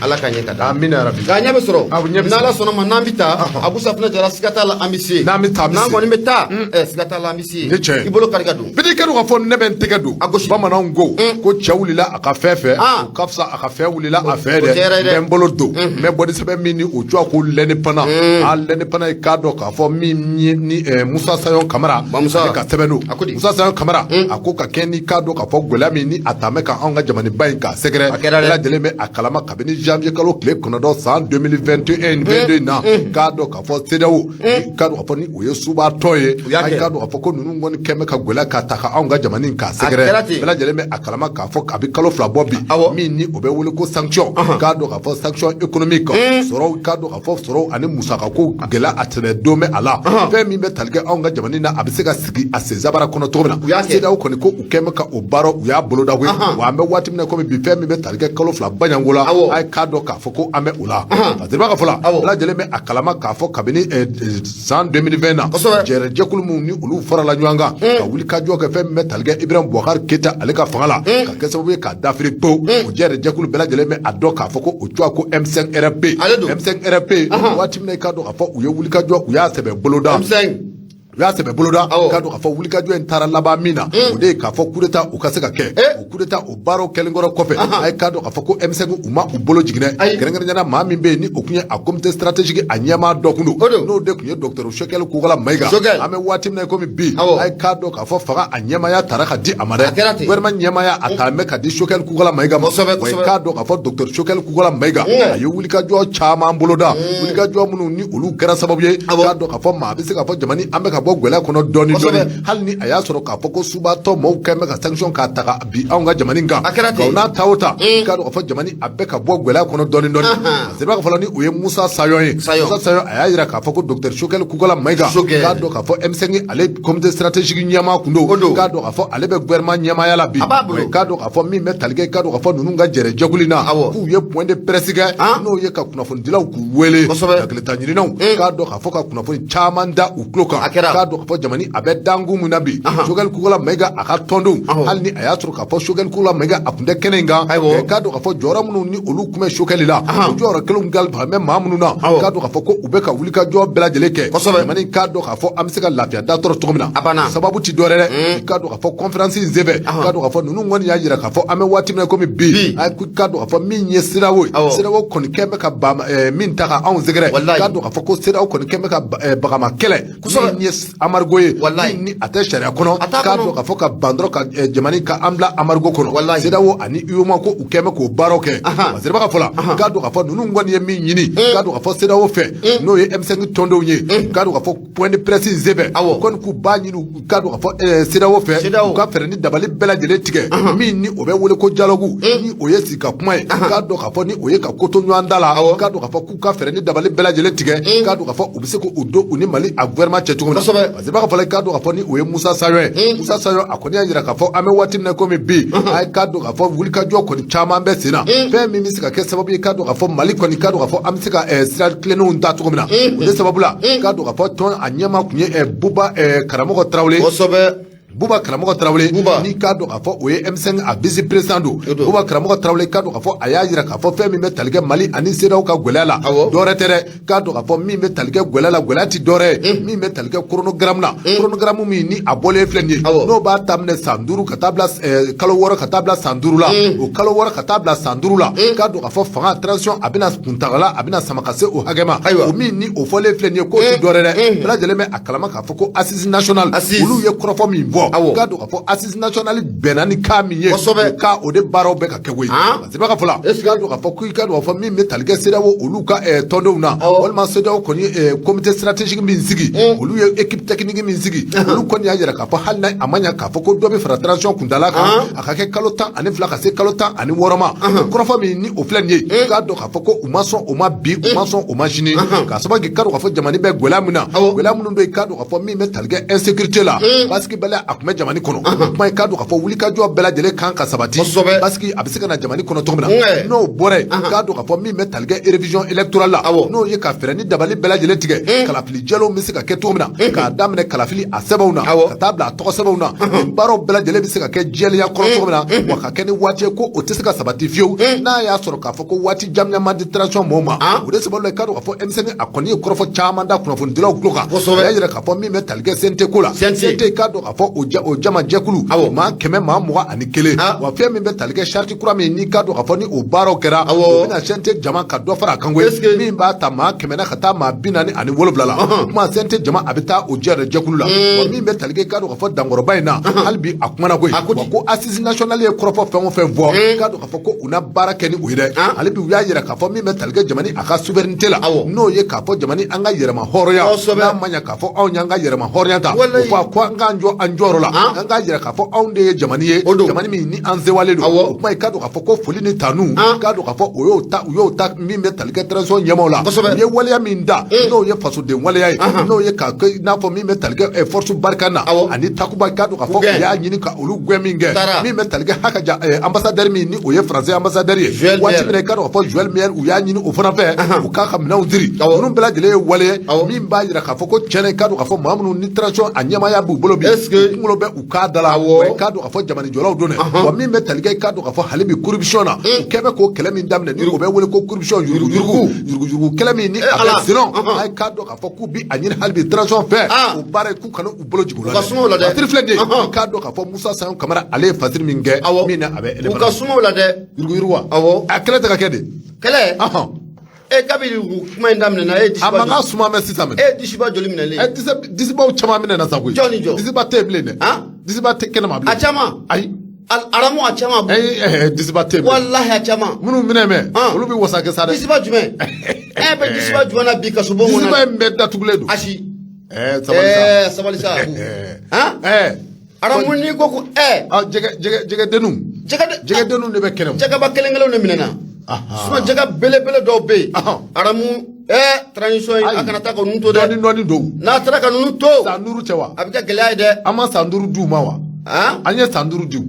ala ka ɲɛ ka da. Amina yarabi. Nka ɲɛ bɛ sɔrɔ. Awɔ, ɲɛ bɛ sɔrɔ. N'ala sɔnna ma, n'an bɛ taa, Abu Safinɛ Jara, siga t'a la an bɛ se. N'an bɛ taa, an bɛ N'an se. kɔni bɛ taa, siga t'a la an bɛ se. Ni tiɲɛ ye. I bolo kari ka don. Bete, i ka dɔn k'a fɔ ne bɛ n tɛgɛ don. A gosi. Bamananw ko ko cɛ wulila a ka fɛn fɛ, o ka fisa a ka fɛn wulila a fɛ O dɛ. tɛ yɛrɛ ye dɛ. N bɛ n bolo don, n bɛ bɔ ni sɛbɛn min ni o cogoya ko L'Indépendant, a L'Indépendant, i k'a dɔn k'a fɔ min ye ni Musa Sayon Kamara, Ba Musa. ale ka sɛbɛn don. A ko di? Musa Sayon Kamara, a ko ka kɛ ni k'a dɔn k'a fɔ gɛlɛya min ni a taamɛ ka anw ka jamanaba in k'a sɛgɛrɛ, A kɛra dɛ. bɛɛ lajɛlen bɛ a kalama kabini janvier kalo tile 9 san 2021 22 in na, k'a dɔn k'a fɔ CEDEAO, k'a dɔn k'a fɔ ni o ye subatɔ ye, U y'a an kɛ. k'a dɔn k'a fɔ ko ninnu kɔni kɛn bɛ ka gɛlɛya ka ta ka anw ka jamana in k'a A sɛgɛrɛ. kɛra ten. Bɛɛ lajɛlen bɛ a kalama k'a fɔ a bɛ kalo 2 bɔ bi, min ni o bɛ wele ko sanction, k'a dɔn k'a fɔ sanction économique, sɔrɔw, k'a dɔn k'a fɔ sɔrɔw ani musakako gɛlɛya a tɛmɛ don bɛ a la, fɛn min bɛ tali kɛ anw ka jamana in na, a bɛ se ka sigi a sen sabara kɔnɔ cogo min U y'a na. kɛ. CEDEAO kɔni ko u kɛn bɛ ka o baara, u y'a boloda koyi. Wa an bɛ waati min na komi bi, fɛn min bɛ tali kɛ kalo 2 baɲanko la, a ye k'a dɔn k'a fɔ ko an bɛ o la, parce que b'a ka fɔ la, bɛɛ lajɛlen bɛ a kalama k'a fɔ kabini san 2020 na, jɛrɛjɛkulu minnu ni olu farala ɲɔgɔn kan ka wuli ka jɔ kɛ, fɛn min bɛ tali kɛ Ibrahim Boubacar Keita ale ka fanga la, ka kɛ sababu ye k'a dafiri pewu, o jɛrɛjɛkulu bɛɛ lajɛlen bɛ a dɔn k'a fɔ ko o cogoya ko M5 RFP. Ale don. M5 RFP, waati min na i k'a dɔn k'a fɔ u ye wuli ka jɔ, u y'a sɛbɛ boloda. M5. U y'a sɛbɛ boloda. K'a dɔn k'a fɔ wulikajɔ in taara laban min na, o de ye k'a fɔ coup d'état u ka se ka kɛ. O coup d'état o baaraw kɛlen kɔrɔ kɔfɛ, a ye k'a dɔn k'a fɔ ko M5 u ma u bolo jigin dɛ. Kɛrɛnkɛrɛnnenya la, maa min bɛ yen ni o tun ye a comité stratégique a ɲɛmaa dɔ kun O don. don, n'o de tun ye docteur Choguel Kokalla Maïga. Choguel. An bɛ waati min na komi bi, a ye k'a dɔn k'a fɔ fanga a ɲɛmaaya taara ka di a ma A kɛra dɛ. ten. Gouvernement ɲɛmaaya a taara mɛ ka di Choguel Kokalla Maïga ma. Wa i k'a dɔn k'a fɔ docteur Choguel Kokalla Maïga, a ye wulikajɔ caman boloda, wulikajɔ minnu ni olu kɛra sababu ye, k'a dɔn k'a fɔ maa bɛ se k'a fɔ jamana an bɛ ka bɔ bɔ gɛlɛya kɔnɔ dɔɔni dɔɔni, hali ni a y'a sɔrɔ k'a fɔ ko subatɔ maaw kɛn bɛ ka sanction k'a ta ka bi anw ka jamana kan. A kɛra ten. Nka o n'a ta o ta, i k'a dɔn k'a fɔ jamana a bɛ ka bɔ gɛlɛya kɔnɔ dɔɔni dɔɔni. Sɛbɛn ka fɔlɔ ni o ye Musa Sayɔn ye. Musa Sayɔn, a y'a jira k'a fɔ ko docteur Choguel Kokalla Maïga, k'a dɔn k'a fɔ M5 ale comité stratégique ɲɛmaa kun don, k'a dɔn k'a fɔ ale bɛ gouvernement ɲɛmaaya la bi, k'a dɔn k'a fɔ min bɛ tali kɛ, k'a dɔn k'a fɔ ninnu ka jɛrɛ jɛkulu in na, k'u ye point de presse kɛ, n'o ye ka kunnafonidilaw k'u wele, hakilita ɲininaw, k'a dɔn k'a fɔ ka kunnafoni caman da u tulo kan, k'a dɔn k'a fɔ jamana a bɛ dankun min na bi, Choguel Kokalla Maïga a ka tɔndenw, hali ni a y'a sɔrɔ k'a fɔ Choguel Kokalla Maïga a tun tɛ kɛnɛ in kan, k'a dɔn k'a fɔ jɔyɔrɔ minnu ni olu tun bɛ Choguel la, o jɔyɔrɔ kelenw kalifa bɛ maa minnu na, k'a dɔn k'a fɔ ko u bɛ ka wulikajɔ bɛɛ lajɛlen kɛ jamana, k'a dɔn k'a fɔ an bɛ se ka lafiya da tɔrɔ cogo min na. Sababu ti dɔwɛrɛ dɛ, k'a dɔn k'a fɔ conférence in senfɛ, k'a dɔn k'a fɔ ninnu kɔni y'a jira k'a fɔ an bɛ waati min na komi bi, k'a dɔn k'a fɔ min ye CEDEAO ye, CEDEAO kɔni kɛn bɛ ka min ta ka anw sɛgɛrɛ, k'a dɔn k'a fɔ ko CEDEAO kɔni kɛn bɛ ka bagama kɛlɛ min ye embargo ye, min ni a tɛ sariya kɔnɔ, k'a dɔn k'a fɔ ka ban dɔrɔn ka jamana ka an bila embargo kɔnɔ. CEDEAO ani UEMOA ko u kɛn bɛ k'o baaraw kɛ. Masiriba ka fɔ la, k'a dɔn k'a fɔ ninnu kɔni ye min ɲini, k'a dɔn k'a fɔ CEDEAO fɛ, n'o ye M5 tɔndenw ye, k'a dɔn k'a fɔ point de presse in senfɛ, kɔni k'u b'a ɲini, k'a dɔn k'a fɔ CEDEAO fɛ, u ka fɛɛrɛ ni dabali bɛɛ lajɛlen tigɛ, min ni o bɛ wele ko dialogue, ni o ye sigi ka kuma ye, k'a dɔn k'a fɔ ni o ye ka ko to ɲɔgɔn da la, k'a dɔn k'a fɔ k'u ka fɛɛrɛ ni dabali bɛɛ lajɛlen tigɛ, k'a dɔn k'a fɔ u bɛ se k'u don u ni Mali a gouvernement cɛ cogo min na. Masiriba ka fɔ la, k'a dɔn k'a fɔ ni o ye Musa Sayɔn ye. Musa Sayɔn a kɔni y'a jira k'a fɔ an bɛ waati min na komi bi, a ye k'a dɔn k'a fɔ wulikajɔ kɔni caman bɛ sen na, fɛn min bɛ se ka kɛ sababu ye, k'a dɔn k'a fɔ Mali kɔni, k'a dɔn k'a fɔ an bɛ se ka sira tilennenw ta cogo min na. O de sababu la, k'a dɔn k'a fɔ tɔn a ɲɛmaa tun ye Buba Karamɔgɔ Tarawele. Buba Karamɔgɔ Tarawele, n'i k'a dɔn k'a fɔ o ye M5 a vice président don. Buba Karamɔgɔ Tarawele, k'a dɔn k'a fɔ a y'a jira k'a fɔ fɛn min bɛ tali kɛ Mali ani CEDEAO ka gɛlɛya la, dɔwɛrɛ tɛ dɛ, k'a dɔn k'a fɔ min bɛ tali kɛ gɛlɛya la, gɛlɛya ti dɔwɛrɛ ye, min bɛ tali kɛ chronogramme la, chronogramme min ni a bɔlen filɛ nin ye, n'o b'a daminɛ san 5 ka taa bila kalo 6 ka taa bila san 5 la, o kalo 6 ka taa bila san 5 la, k'a dɔn k'a fɔ fanga transition a bɛna kuntagala a bɛna sama ka se o hakɛ ma. O min ni o fɔlen filɛ nin ye, k'o ti dɔwɛrɛ dɛ, bɛɛ lajɛlen bɛ a kalama k'a fɔ ko assise nationale, olu ye kɔrɔfɔ min bɔ, k'a dɔn k'a fɔ assise nationale bɛnna ni cas min ye, o cas o de baaraw bɛ ka kɛ koyi. Masiriba ka fɔ la, k'a dɔn k'a fɔ k'i k'a dɔn k'a fɔ min bɛ tali kɛ CEDEAO olu ka tɔndenw na, walima CEDEAO kɔni comité stratégique min sigi, olu ye équipe technique min sigi, olu kɔni y'a jira k'a fɔ hali n'a a ma ɲɛ k'a fɔ ko dɔ bɛ fara transition kuntala kan, a ka kɛ kalo 12 ka se kalo 16 ma, kɔrɔfɔ min ni o filɛ nin ye, k'a dɔn k'a fɔ ko u ma sɔn o ma bi, u ma sɔn o ma sini, k'a sababu kɛ k'a dɔn k'a fɔ jamana bɛ gɛlɛya min na, gɛlɛya minnu bɛ yen, k'a dɔn k'a fɔ min bɛ tali kɛ insécurité la, basigibaliya a tun bɛ jamana kɔnɔ, kuma ye k'a dɔn k'a fɔ wulikajɔ bɛɛ lajɛlen kan ka sabati, basigi a bɛ se ka na jamana kɔnɔ cogo min na. N'o bɔra yen, k'a dɔn k'a fɔ min bɛ tali kɛ révision électorale la, n'o ye ka fɛɛrɛ ni dabali bɛɛ lajɛlen tigɛ, kalafili jɛlenw bɛ se ka kɛ cogo min na, k'a daminɛ kalafili a sɛbɛnw na ka taa bila a tɔgɔ sɛbɛnw na, nin baaraw bɛɛ lajɛlen bɛ se ka kɛ jɛlenya kɔnɔ cogo min na, wa ka kɛ ni waati ye, ko o tɛ se ka sabati fiyewu n'a y'a sɔrɔ k'a fɔ ko waati jamanjan di transition mɔgɔw ma. O de sababu la, k'a dɔn k'a fɔ M5 a kɔni ye kɔrɔfɔ caman da kunnafonidilaw tulo kan. A y'a jira k'a fɔ min bɛ tali kɛ CNT ko la, CNT, k'a dɔn k'a fɔ o jama jɛkulu maa 121, wa fɛn min bɛ tali kɛ charte kura min n'i k'a dɔn k'a fɔ ni o baaraw kɛra, o bɛna CNT jama ka dɔ fara a kan koyi, min b'a ta maa 100 na ka taa maa 47 la. Kuma CNT jama a bɛ taa o jɛ jɛkulu la. Wa min bɛ tali kɛ, k'a dɔn k'a fɔ dankɔrɔba in na, hali bi a kumana koyi, wa ko assise nationale ye kɔrɔfɔ fɛn o fɛn fɔ, k'a dɔn k'a fɔ ko u na baara kɛ ni o ye dɛ. Hali bi u y'a jira k'a fɔ min bɛ tali kɛ jamana a ka souveraineté la, n'o ye k'a fɔ jamana an ka yɛrɛma hɔrɔnya, n'a ma ɲɛ k'a fɔ anw y'an ka yɛrɛma hɔrɔnya ta, o fɔ ko an k'an jɔ an jɔyɔrɔ la, an k'a jira k'a fɔ anw de ye jamana ye, jamana min ni an sewalen don. O kuma ye k'a dɔn k'a fɔ ko foli ni tanu, k'a dɔn k'a fɔ o y'o ta, u y'o ta min bɛ tali kɛ transition ɲɛmaaw la, u ye waleya min da, n'o ye fasoden waleya ye, n'o ye k'a kɛ i n'a fɔ min bɛ tali kɛ force Barkhane na ani Takuba, k'a dɔn k'a fɔ u y'a ɲini ka olu gɛn min kɛ, min bɛ tali kɛ hakaja ambassadeur min ni o ye français ambassadeur ye waati min na, i k'a dɔn k'a fɔ Joël Meyer, u y'a ɲini o fana fɛ u k'a ka minɛnw diri. Ninnu bɛɛ lajɛlen ye wale ye min b'a jira k'a fɔ ko tiɲɛna, i k'a dɔn k'a fɔ maa minnu ni transition a ɲɛmaaya b'u bolo bi, kunkolo bɛ u k'a da la, wa i k'a dɔn k'a fɔ jamanajɔlaw don dɛ. Wa min bɛ tali kɛ, i k'a dɔn k'a fɔ hali bi corruption na, u kɛ bɛ k'o kɛlɛ min daminɛ, ni o bɛ wele ko corruption, yuruguyurugu yuruguyurugu kɛlɛ min ni a bɛ senna, a ye k'a dɔn k'a fɔ k'u bi a ɲini hali bi transition fɛ, o baara k'u kana u bolo jigin o la dɛ. Fasiri filɛ nin ye, i k'a dɔn k'a fɔ Musa Sayon Kamara ale ye fasiri min kɛ, min na a bɛ u ka suma o la dɛ. Yuruguyurugu wa? Awɔ. A kɛlɛ tɛ ka kɛ de. Kɛlɛ. E kabini kuma in daminɛna, e disiba. A man ka suma mɛ sisan minɛ. E disiba joli minɛlen? Ɛ disibaw caman minɛna sa koyi. Jɔn ni jɔn? Disiba tɛ yen bilen dɛ. Disiba tɛ kɛnɛma bilen. A caman. Ayi. Aramu a caman. Disiba tɛ yen. Walahi a caman. Minnu minɛ mɛ, olu bɛ wasa kɛ sa dɛ. Disiba jumɛn? E bɛ disiba jumɛn na bi kasobon kɔnɔ? Disiba in bɛɛ datugulen don. Asi. Sabali sa. Sabali sa Abu. Han, Aramu, n'i ko ko jɛgɛ jɛgɛ jɛgɛdenninw. Jɛgɛ Jɛgɛdenninw de bɛ kɛnɛ o. Jɛgɛba kelen kelenw de minɛna. Sinon jɛgɛ belebele dɔw bɛ yen. Aramu, transition in, a kana taa ka ninnu to dɛ. Dɔɔni dɔɔni don. N'a taara ka ninnu to, San 5 cɛ wa? a bɛ kɛ gɛlɛya ye dɛ. An ma san 5 d'u ma wa? Han. An ye san 5 di u.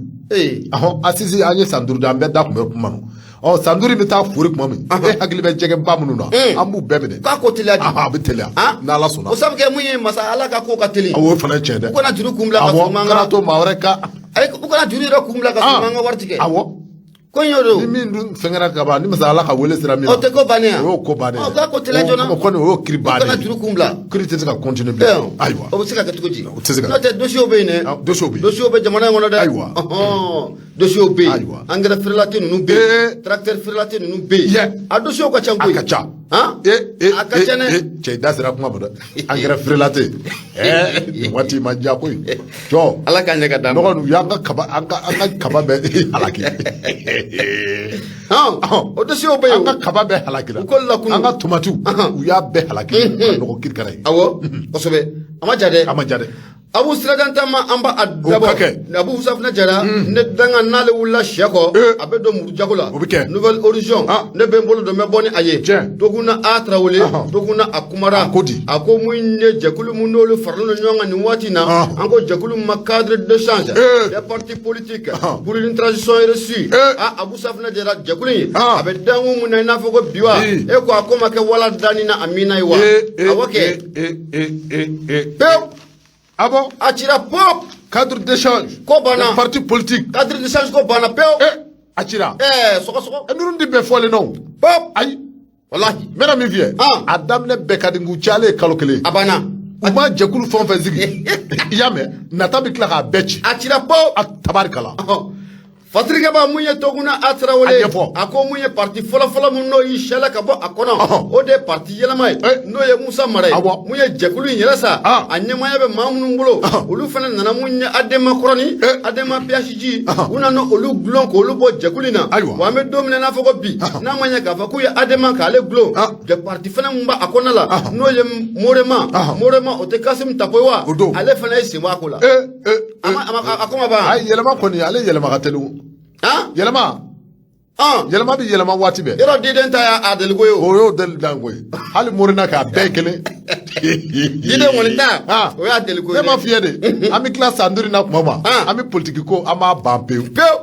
Asisi, an ye san 5 di, an bɛɛ da tun bɛ kuma nɔ. Ɔ, san 5 bɛ taa fori tuma min, e hakili bɛ jɛgɛba minnu na, an b'u bɛɛ minɛ. K'a ko teliya di. A bɛ teliya. N'Ala sɔnna. O sabu kɛ mun ye? Masa Ala ka ko ka teli. Awɔ, o fana ye tiɲɛ dɛ. U kana juru kun bila ka sɔrɔ man Kana ka to maa wɛrɛ ka. Ayi, u kana juru yɛrɛ kun bila ka sɔrɔ man ka wari tigɛ. Ko in y'o Ni don. min dun fɛngɛra ka ban, ni masa Ala ka wele sera min ma. O tɛ ko bannen ya? O y'o ko bannen. Ɔ, k'a ko teliya joona. O kɔni, o y'o kiri U kana bannen. juru kun bila. Kiri tɛ se ka continuer bilen. Ayiwa. O bɛ se ka kɛ cogo di? O tɛ se ka. N'o tɛ, dossier bɛ yen dɛ. Ah, dossier bɛ yen. Dossier bɛ jamana in kɔnɔ dɛ. Ayiwa. Ɔhɔn, dossier bɛ yen. Ayiwa. Engrais frelaté ninnu bɛ yen. Tracteur frelaté ninnu bɛ yen. A dossier ka ca A koyi. ka ca. Han? A ka ca dɛ. Cɛ, i da sera kuma ma dɛ. Engrais frelaté, nin waati ma diya koyi, jɔ. Ala k'a ɲɛ ka d'an ma. Nɔgɔ, u y'an ka kaba, an ka kaba bɛɛ halaki. Han, o dossier bɛ yen. An ka kaba bɛɛ halakira. U ko lakunu. An ka tomatiw, u y'a bɛɛ halaki ka nɔgɔ kirikara ye. Awɔ, kosɛbɛ. A ma ja dɛ. A ma diya dɛ. Abu Sirajantama, an b'a dabɔ. O ka kɛ. Abu Safunɛ Jara ne danga n'ale wulila sɛ kɔ, a bɛ don muru jago la. O bɛ kɛ. Nouvel Horizon, ne bɛ n bolo don, n bɛ bɔ ni a ye. Toguna A Tarawele, Toguna a kumara. A ko di? A ko mun ye jɛkulu mun n'olu faralen don ɲɔgɔn kan nin waati in na? An ko jɛkulu min ma cadre d'échange des partis politiques pour une transition réussie. Ah, Abu Safunɛ Jara, jɛkulu in, a bɛ dankun mun na i n'a fɔ ko bi wa? E ko a ko ma kɛ wala danni na a mina ye wa? Awɔ kɛ. Pewu. Ah bon? A cira pop. Cadre d'échange. Ko banna. Des partis politiques. Cadre d'échange ko banna pewu. A cira. Sɔgɔsɔgɔ. Ninnu de bɛɛ fɔlen nɔ. Pop. Ayi. Walahi. N bɛna min f'i ye. A daminɛ bɛɛ ka di, n k'u cayalen ye kalo 1 ye. A banna. U ma jɛkulu fɛn o fɛn sigi, i y'a mɛn, nata bɛ tila k'a bɛɛ ci. A cira pop. A tabarikala. Fatirikɛba, mun ye Toguna A Tarawele? A ɲɛfɔ. A ko mun ye parti fɔlɔfɔlɔ mun n'o y'i sɛlɛ ka bɔ a kɔnɔ, o de ye parti yɛlɛma ye, n'o ye Musa Mara ye. Mun ye jɛkulu in yɛrɛ sa, a ɲɛmaaya bɛ maa minnu bolo, olu fana nana mun ye Adema kɔrɔni, Adema PHJ, u nana olu gulon k'olu bɔ jɛkulu in na. Wa an bɛ don min na i n'a fɔ ko bi, n'a ma ɲɛ k'a fɔ k'u ye Adema k'ale gulon, parti fana mun b'a a kɔnɔna la, n'o ye Morema. Morema, o tɛ Kasimu Tapo ye wa? O don. Ale fana ye sen bɔ a ko la. A ko ma ban. Ayi, yɛlɛma kɔni, ale yɛlɛma ka teli o. Han? Yɛlɛma. Yɛlɛma bɛ yɛlɛma waati bɛɛ. Yɔrɔ diden ta y'a deliko ye o. O y'o deli dan ko ye. Hali Morina k'a bɛɛ ye kelen. Diden kɔni ta, o y'a deliko ye. Ne ma f'i ye de. An bɛ tila san 5 in na tuma o ma. An bɛ politiki ko, an b'a ban pewu. Pewu.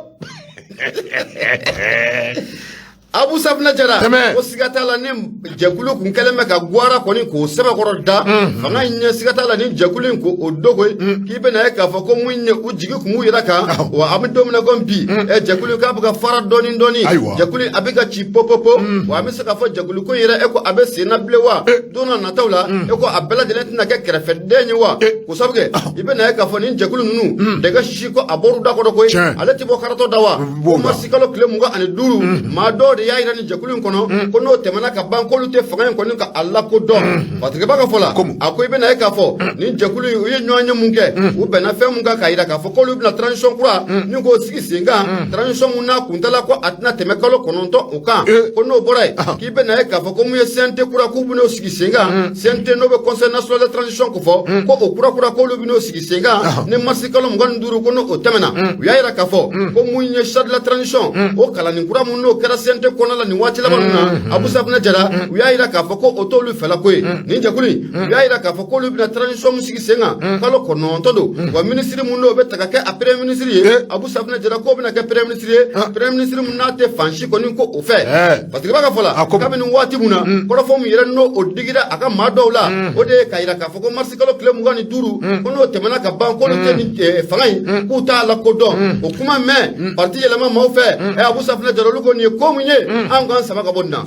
Abu Safunɛ Jara. Tɛmɛ. Ko siga t'a la, ni jɛkulu kun kɛlen bɛ ka gwara kɔni k'o sɛbɛkɔrɔ da fanga in ɲɛ, siga t'a la, ni jɛkulu in k'o dogo ye, k'i bɛna ye k'a fɔ ko mun ye u jigi kun b'u yɛrɛ kan. Wa an bɛ don min na komi bi, jɛkulu k'a bɛ ka fara dɔɔni dɔɔni. Jɛkulu a bɛ ka ci popopo. Wa an bɛ se k'a fɔ jɛkulu ko in yɛrɛ, e ko a bɛ sen na bilen wa? Don n'a nataw la, e ko a bɛɛ lajɛlen tɛna kɛ kɛrɛfɛden ye wa? K'o sabu kɛ, i bɛna ye k'a fɔ nin jɛkulu ninnu dɛgɛ sisi ko a bɔr'u da kɔrɔ koyi. Ale tɛ bɔ karatɔ da wa? B'o Ko da. mars kalo tile 25, maa dɔw de y'a yira nin jɛkulu in kɔnɔ ko n'o tɛmɛna ka ban, k'olu tɛ fanga in kɔni ka a lakodɔn. Fatigɛba ka fɔ la, a ko i bɛna ye k'a fɔ nin jɛkulu in, u ye ɲɔgɔn ye mun kɛ, u bɛnna fɛn mun kan k'a yira k'a fɔ k'olu bɛna transition kura ni k'o sigi sen kan, transition mun n'a kuntala ko a tɛna tɛmɛ kalo 9 o kan. Ko n'o bɔra yen, k'i bɛna ye k'a fɔ ko mun ye CNT kura k'u bɛn'o sigi sen kan, CNT n'o bɛ Conseil national de transition ko fɔ, ko o kura kura k'olu bɛn'o sigi sen kan ni mars kalo 25, ko n'o tɛmɛna. U y'a yira k'a fɔ ko mun ye charte de la transition, o kalannin kura mun n'o kɛra CNT kɔnɔna la nin waati laban ninnu na, Abu Safunɛ Jara, u y'a yira k'a fɔ ko o t'olu fɛla ko ye. Nin jɛkulu in, u y'a yira k'a fɔ k'olu bɛna transition min sigi sen kan, kalo 9 don. Wa minisiri mun n'o bɛ ta ka kɛ a premier ministre ye, Abu Safunɛ Jara, k'o bɛna kɛ premier ministre ye, premier ministre mun n'a tɛ fan si kɔni ko o fɛ. Parce que b'a ka fɔ la, kabini waati mun na kɔrɔfɔ min yɛrɛ n'o o digira a ka maa dɔw la, o de ye k'a yira k'a fɔ ko mars kalo tile 25, ko n'o tɛmɛna ka ban, k'olu tɛ nin fanga in k'u t'a lakodɔn. O kuma mɛn parti yɛlɛma maaw fɛ, Abu Safunɛ Jara, olu ko nin ye ko mun ye, an k'an sama ka bɔ nin na.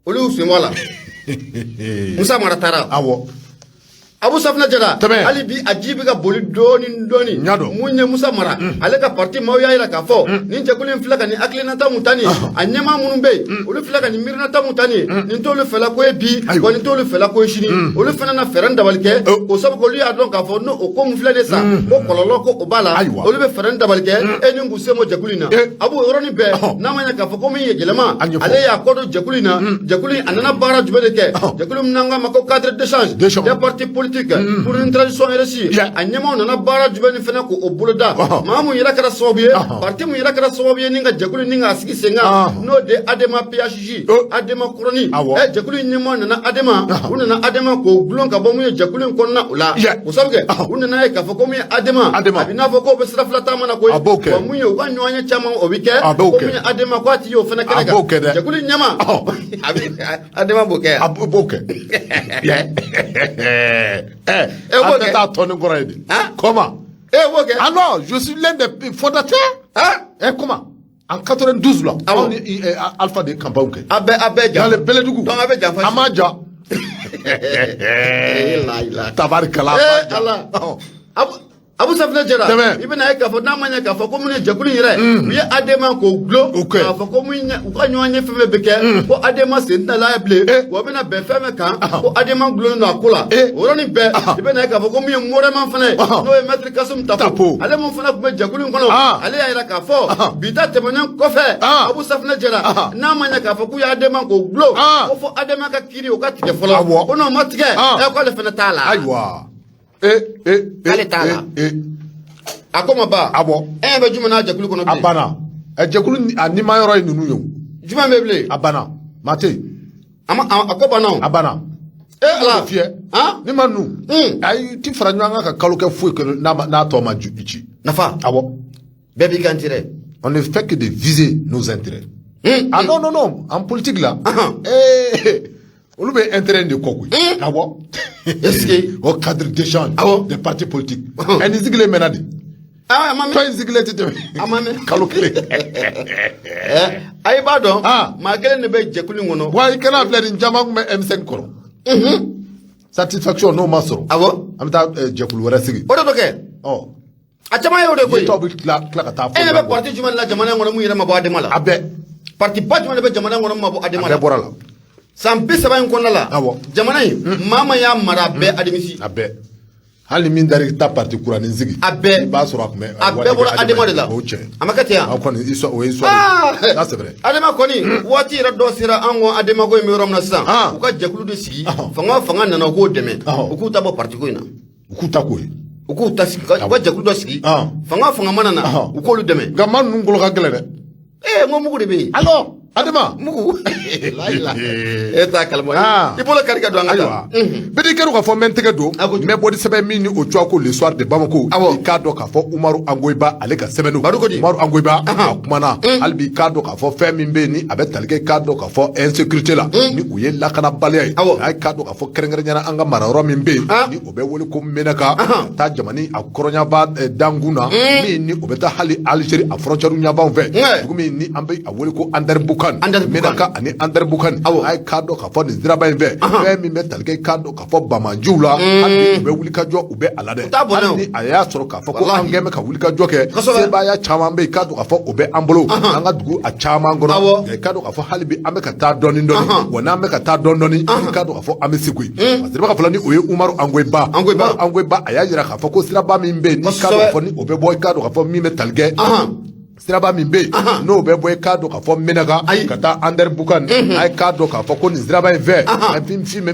Olu y'u sen bɔ a la. Musa Mara taara. Abu Safunɛ Jara, hali bi a ji bɛ ka boli dɔɔni dɔɔni. N y'a dɔn. Mun ye Musa Mara, ale ka parti maaw y'a yira k'a fɔ nin jɛkulu in filɛ ka nin hakilinata mun ta nin ye, a ɲɛmaa minnu bɛ yen, olu filɛ ka nin miirinata mun ta nin ye, nin t'olu fɛla ko ye bi, wa nin t'olu fɛla ko ye sini. Olu fana na fɛɛrɛ dabali kɛ o sabu olu y'a dɔn k'a fɔ n'o o ko mun filɛ nin ye sa, ko kɔlɔlɔ ko o b'a la. Olu bɛ fɛɛrɛ dabali kɛ e ni k'u sen bɔ jɛkulu in na. A b'o yɔrɔnin bɛɛ, n'a ma ɲɛ k'a fɔ ko min ye yɛlɛma, A ɲɛfɔ. ale y'a kɔ don jɛkulu in na. Jɛkulu in, a nana baara jumɛn de kɛ? Jɛkulu min n'an k'a ma ko cadre d'échange D'échange. des partis politiques. politique pour une transition réussie, a ɲɛmaaw nana baara jumɛn ni fɛnɛ k'o boloda. Maa mun yɛrɛ kɛra sababu ye, parti mun yɛrɛ kɛra sababu ye ni ka jɛkulu ni k'a sigi sen kan, n'o de ADEMA PHJ, ADEMA kɔrɔni, jɛkulu in ɲɛmaaw nana ADEMA, u nana ADEMA k'o gulon ka bɔ mun ye jɛkulu in kɔnɔna o la. O sabu kɛ u nana ye k'a fɔ ko mun ye ADEMA, a bɛ n'a fɔ k'o bɛ sira fila taama na koyi. Wa mun ye u ka ɲɔgɔn ye caman o bɛ kɛ ko mun ye ADEMA ko a ti ye o fɛnɛ kɛnɛ kan. Jɛkulu in ɲɛmaa a bɛ ADEMA b'o kɛ yan. A b'o kɛ. An tɛ taa tɔni kɔrɔ ye de. Comment? E b'o kɛ. Alors, je suis l'un des fondateurs. Eh, comment? En 92 là, anw ni Alpha de campagne kɛ. A bɛɛ ja. Dans les Bɛlɛdugu. Donc a bɛ janfa. An m'a ja. Tabarikala. Eh Ala. Abu Safinɛ Jara, i bɛna ye k'a fɔ n'a ma ɲɛ k'a fɔ ko mun ye jɛkulu in yɛrɛ, u ye ADEMA k'o gulon k'a fɔ ko mun u ka ɲɔgɔn ye fɛn fɛn bɛ kɛ, ko ADEMA sen tɛna la bilen, wa bɛna bɛn fɛn fɛn kan, ko ADEMA gulonnen don a ko la. O yɔrɔnin bɛɛ, i bɛna ye k'a fɔ ko mun ye MOREMA fana ye, n'o ye maître Kassoum Tapo, ale mun fana tun bɛ jɛkulu in kɔnɔ, ale y'a jira k'a fɔ bi ta tɛmɛnen kɔfɛ, Abu Safinɛ Jara, n'a ma ɲɛ k'a fɔ k'u ye ADEMA k'o gulon, ko fo ADEMA ka kiiri o ka tigɛ fɔlɔ, ko n'o ma tigɛ, k'ale fana t'a la. Ayiwa. K'ale t'a la. A ko ma ban. Awɔ. E ɲɛ bɛ jumɛn n'a jɛkulu kɔnɔ bilen? A banna. Jɛkulu a nima yɔrɔ ye ninnu ye o. Jumɛn bɛ bilen? A banna. Maa tɛ yen. A ma a ko banna o. A banna. E Ala. Fiyɛ. Ni ma ninnu. Ayi, ti fara ɲɔgɔn kan ka kalo kɛ foyi kɛ n'a tɔ ma ci. Nafa. Awɔ. Bɛɛ b'i ka intérêt. On ne fait que de viser nos intérêts. Ah non, non, non. En politique là. Olu bɛ intérêt de kɔ koyi. Awɔ. Est-ce que. Au cadre d'échange. Awɔ. Des partis politiques. Ɛ nin sigilen mɛnna de. Ah, a ma mɛn. Tɔn in sigilen tɛ tɛmɛ. A ma mɛn. Kalo kelen. A i b'a dɔn. Maa kelen de bɛ jɛkulu in kɔnɔ. Wa i kana filɛ nin caman tun bɛ M5 kɔrɔ. Satisfaction n'o ma sɔrɔ. Awɔ. An bɛ taa jɛkulu wɛrɛ sigi. O de bɛ kɛ. Ɔ. A caman ye o de koyi. Tɔw bɛ tila ka taa fɔ. E ɲɛ bɛ parti jumɛn la jamana in kɔnɔ mun yɛrɛ ma bɔ ADEMA la? A bɛɛ. Parti ba jumɛn de bɛ jamana in kɔnɔ mun ma bɔ ADEMA la? A bɛɛ bɔra la. San 30 in kɔnɔna la, awɔ, jamana in maa ma y'a mara a bɛɛ ademisi. A bɛɛ. Hali min dar'i ta parti kuranin sigi. A bɛɛ. I b'a sɔrɔ a tun bɛ. A bɛɛ bɔra ADEMA de la. O cɛ. A ma kɛ ten yan. Aw kɔni o ye histoire ye. Ça c'est vrai. ADEMA kɔni waati yɛrɛ dɔ sera an ko ADEMA ko in bɛ yɔrɔ min na sisan. U ka jɛkulu de sigi. Fanga o fanga nana u k'o dɛmɛ. U k'u ta bɔ parti ko in na. U k'u ta k'o ye. U k'u ta sigi, u ka jɛkulu dɔ sigi. Fanga o fanga mana na, u k'olu dɛmɛ. Nka maa ninnu kolo ka gɛlɛn dɛ. Ee, n ko mugu de bɛ yen. Alors ADEMA. Mugu. E t'a kalama. I bolo kari ka don an ka taa. Ayiwa. Bɛɛ kɛra k'a fɔ n bɛ n tɛgɛ don. N bɛ bɔ ni sɛbɛn min ni o cogoya ko Le Soir de Bamako. Awɔ. I k'a dɔn k'a fɔ Umaru Angoyiba ale ka sɛbɛn don. Baro ko di? Umaru Angoyiba a kumana. Hali bi i k'a dɔn k'a fɔ fɛn min bɛ yen ni a bɛ tali kɛ i k'a dɔn k'a fɔ insécurité la. Ni o ye lakanabaliya ye. Awɔ. A ye k'a dɔn k'a fɔ kɛrɛnkɛrɛnnenya an ka marayɔrɔ min bɛ yen. Ni o bɛ wele ko Menaka. Ka taa jamana a kɔrɔnyanfan dankun na. Min ni o bɛ taa hali Algérie a frontière ɲɛfanw fɛ. Dugu min ni an bɛ a wele ko Anderamboukane. Menaka ani Anderamboukane. A ye k'a dɔn k'a fɔ nin siraba in fɛ. Fɛn min bɛ tali kɛ k'a dɔn k'a fɔ banbaanciw la. Hali bi u bɛ wuli ka jɔ u bɛ a la dɛ. Hali ni a y'a sɔrɔ k'a fɔ ko an kɛn bɛ ka wuli ka jɔ kɛ. Sebaaya caman bɛ yen k'a dɔn k'a fɔ o bɛ an bolo. An ka dugu a caman kɔnɔ. K'a dɔn k'a fɔ hali bi an bɛ ka taa dɔɔni dɔɔni. Wa n'an bɛ ka taa dɔɔni dɔɔni. K'a dɔn k'a fɔ an bɛ se koyi. Parce que fɔlɔ ni o ye Umaru Angoyiba. Umaru Angoyiba a y'a jira k'a fɔ ko siraba min bɛ yen ni k'a dɔn k'a fɔ ni o bɛ bɔ k'a dɔn k'a fɔ min bɛ tali kɛ. Siraba min bɛ yen n'o bɛ bɔ i k'a dɔn k'a fɔ Menaka ka taa Anderamboukane a ye k'a dɔn k'a fɔ ko nin siraba in fɛ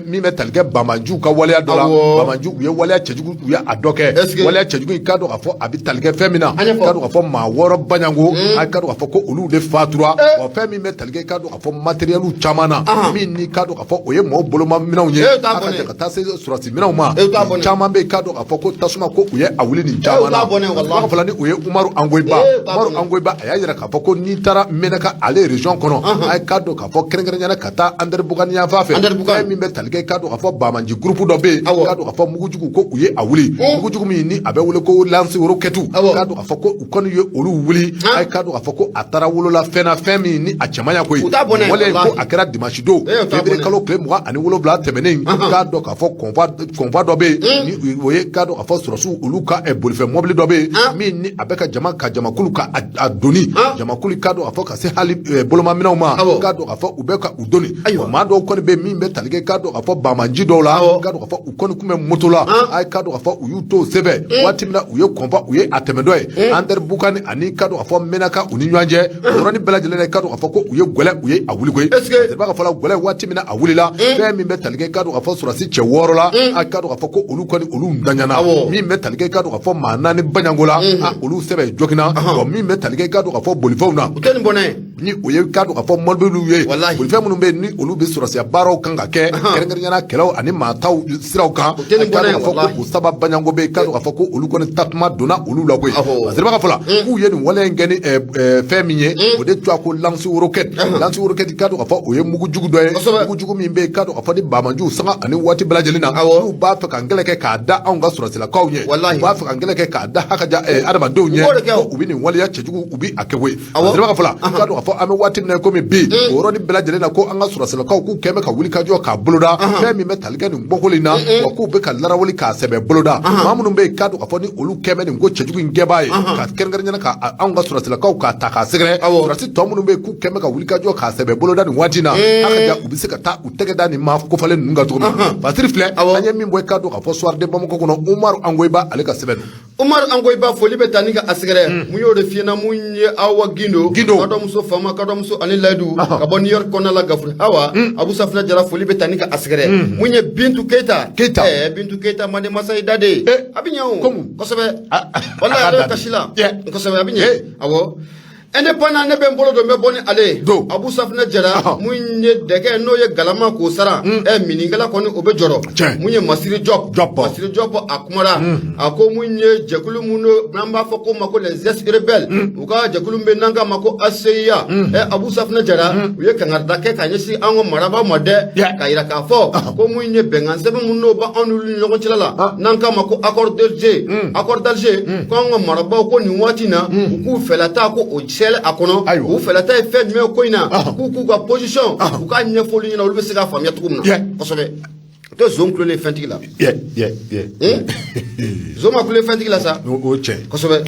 min bɛ tali kɛ banbaanciw ka waleya dɔ la banbaanciw u ye waleya cɛjugu u ye a dɔ kɛ waleya cɛjugu in k'a dɔn k'a fɔ a bɛ tali kɛ fɛn min na k'a dɔn k'a fɔ maa 6 baɲanko a ye k'a dɔn k'a fɔ ko olu de fatura wa fɛn min bɛ tali kɛ k'a dɔn k'a fɔ matériel caman na min ni k'a dɔn k'a fɔ o ye maaw boloma minɛnw ye a ka jɛ ka taa se sɔrɔdasi minɛnw ma caman bɛ yen k'a dɔn k'a fɔ ko tasuma ko u ye a wuli nin caman na fɔlɔ ni o ye Umaru Angoyiba Umaru Angoyiba a y'a jira k'a fɔ ko n'i taara Menaka ale région kɔnɔ a ye k'a dɔn k'a fɔ kɛrɛnkɛrɛnnenya ka taa Anderamboukane yanfan fɛ fɛn min bɛ tali kɛ k'a dɔn k'a fɔ banbaanci groupe dɔ bɛ yen k'a dɔn k'a fɔ mugujugu ko u ye a wuli mugujugu min ni a bɛ wele ko lance roquette k'a dɔn k'a fɔ ko u kɔni ye olu wuli a ye k'a dɔn k'a fɔ ko a taara wolola fɛn na fɛn min ni a cɛmanya koyi wale ko a kɛra dimanche don février kalo tile 27 tɛmɛnen k'a dɔn k'a fɔ convoi dɔ bɛ yen ni o ye k'a dɔn k'a fɔ sɔrɔdasiw olu ka bolifɛn mɔbili dɔ bɛ yen min ni a bɛ ka jama ka jamakulu ka ka doni jamakulu k'a dɔn k'a fɔ ka se hali bolomaminɛw ma, k'a dɔn k'a fɔ u bɛ ka u doni. Maa dɔw kɔni bɛ min bɛ tali kɛ, k'a dɔn k'a fɔ banbaanci dɔw la, k'a dɔn k'a fɔ u kɔni tun bɛ moto la. A ye k'a dɔn k'a fɔ u y'u to o senfɛ waati min na u ye kɔnfa, u ye a tɛmɛtɔ ye Anderamboukane ani k'a dɔn k'a fɔ Menaka u ni ɲɔgɔn cɛ, o yɔrɔnin bɛɛ lajɛlen na, k'a dɔn k'a fɔ ko u ye gɛlɛ, u ye a wuli koyi. B'a ka fɔ la, gɛlɛ waati min na a wulila, fɛn min bɛ tali kɛ, k'a dɔn k'a fɔ sɔrɔdasi cɛ 6 la, a k'a dɔn k'a fɔ ko olu kɔni olu daɲana. Min bɛ tali kɛ, k'a dɔn k'a fɔ maa 4 baɲanko la, olu sɛbɛ joginna. Min bɛ tali kɛ, k'a dɔn k'a fɔ bolifɛnw na, u tɛ nin bɔnɛ. Ni o ye k'a dɔn k'a fɔ mɔbiliw ye, bolifɛn minnu bɛ yen ni olu bɛ sɔrɔdasiya baaraw kan ka kɛ, kɛrɛnkɛrɛnnenya la kɛlɛw ani maataw siraw kan, k'a dɔn k'a fɔ ko u 3 baɲanko bɛ yen, k'a dɔn k'a fɔ ko olu kɔni takuma donna olu la koyi. Masiriba ka fɔ la, k'u ye nin waleya in kɛ ni fɛn min ye, o de tɔgɔ ko lance-roquette. Lance-roquette, k'a dɔn k'a fɔ o ye mugujugu dɔ ye, mugujugu min bɛ yen, k'a dɔn k'a fɔ ni banbaanciw sanga ani waati bɛɛ lajɛlen na, n'u b'a fɛ ka kɛlɛ kɛ k'a da anw ka sɔrɔdasilakaw ɲɛ, u b'a fɛ ka kɛlɛ kɛ k'a da hakaja adamadenw ɲɛ, u bɛ nin waleya cɛjugu, u bɛ a kɛ koyi. Masiriba ka fɔ la, k'a dɔn k'a fɔ an bɛ waati min na komi bi, o yɔrɔnin bɛɛ lajɛlen na, ko an ka sɔrɔdasilakaw k'u kɛn bɛ ka wuli ka jɔ k'a boloda fɛn min bɛ tali kɛ nin kɔkolo in na, wa k'u bɛ ka larawuli k'a sɛbɛ boloda. Maa minnu bɛ yen, k'a dɔn k'a fɔ ni olu kɛn bɛ nin ko cɛjugu in kɛbaa ye, ka kɛrɛnkɛrɛnnenya ka anw ka sɔrɔdasilakaw k'a ta k'a sɛgɛrɛ, sɔrɔdasi tɔ minnu bɛ yen k'u kɛn bɛ ka wuli ka jɔ k'a sɛbɛ boloda nin waati in na, hakaja u bɛ se ka taa u tɛgɛ da nin maa kofalen ninnu kan cogo min. Fasiri filɛ, an ye min bɔ, k'a dɔn k'a fɔ Soir de Bamako kɔnɔ, Umaru Angoyiba ale ka sɛbɛn don. Umaru Angoyiba, foli bɛ taa ni ka a sɛgɛrɛ. Mun y'o de f'i ɲɛna? Mun ye Awa Gindo, Gindo kadɔmuso faama, kadɔmuso ani Layidu ka bɔ New York kɔnɔna la, Gafuru Hawa Abu Safinɛ Jara, foli bɛ taa ni ka a sɛgɛrɛ. Mun ye Bintu Keyita? Keyita. Bintu Keyita, manden masa ye da de, a bɛ ɲɛ o kosɛbɛ, walahi ale bɛ kasi la kosɛbɛ, a bɛ ɲɛ. Awɔ, Indépendant, ne bɛ n bolo don, n bɛ bɔ ni ale ye. Abu Safinɛ Jara, mun ye dɛgɛ n'o ye galama k'o sara, mininkɛla kɔni o bɛ jɔrɔ. Mun ye Masiri Jɔp? Masiri Jɔp a kumara, a ko mun ye jɛkulu mun n'an b'a fɔ ko ma ko les ex rebelles, u ka jɛkulu bɛ n'an k'a ma ko ACIA. Abu Safinɛ Jara, u ye kangarida kɛ ka ɲɛsin an ka marabaaw ma dɛ, k'a yira k'a fɔ ko mun ye bɛnkan sɛbɛn mun n'o b'anw n'olu ni ɲɔgɔn cɛla la, n'an k'a ma ko accord d'Alger, accord d'Alger, ko an ka marabaaw ko nin waati in na u k'u fɛla ta ko o sɛlɛ a kɔnɔ. U fɛla ta ye fɛn jumɛn ko in na, k'u k'u ka position u k'a ɲɛfɔ olu ɲɛna, olu bɛ se k'a faamuya cogo min na kosɛbɛ. O tɛ zon kulolen fɛntigi la, zon ma kulen fɛntigi la sa. O tiɲɛ. Kosɛbɛ.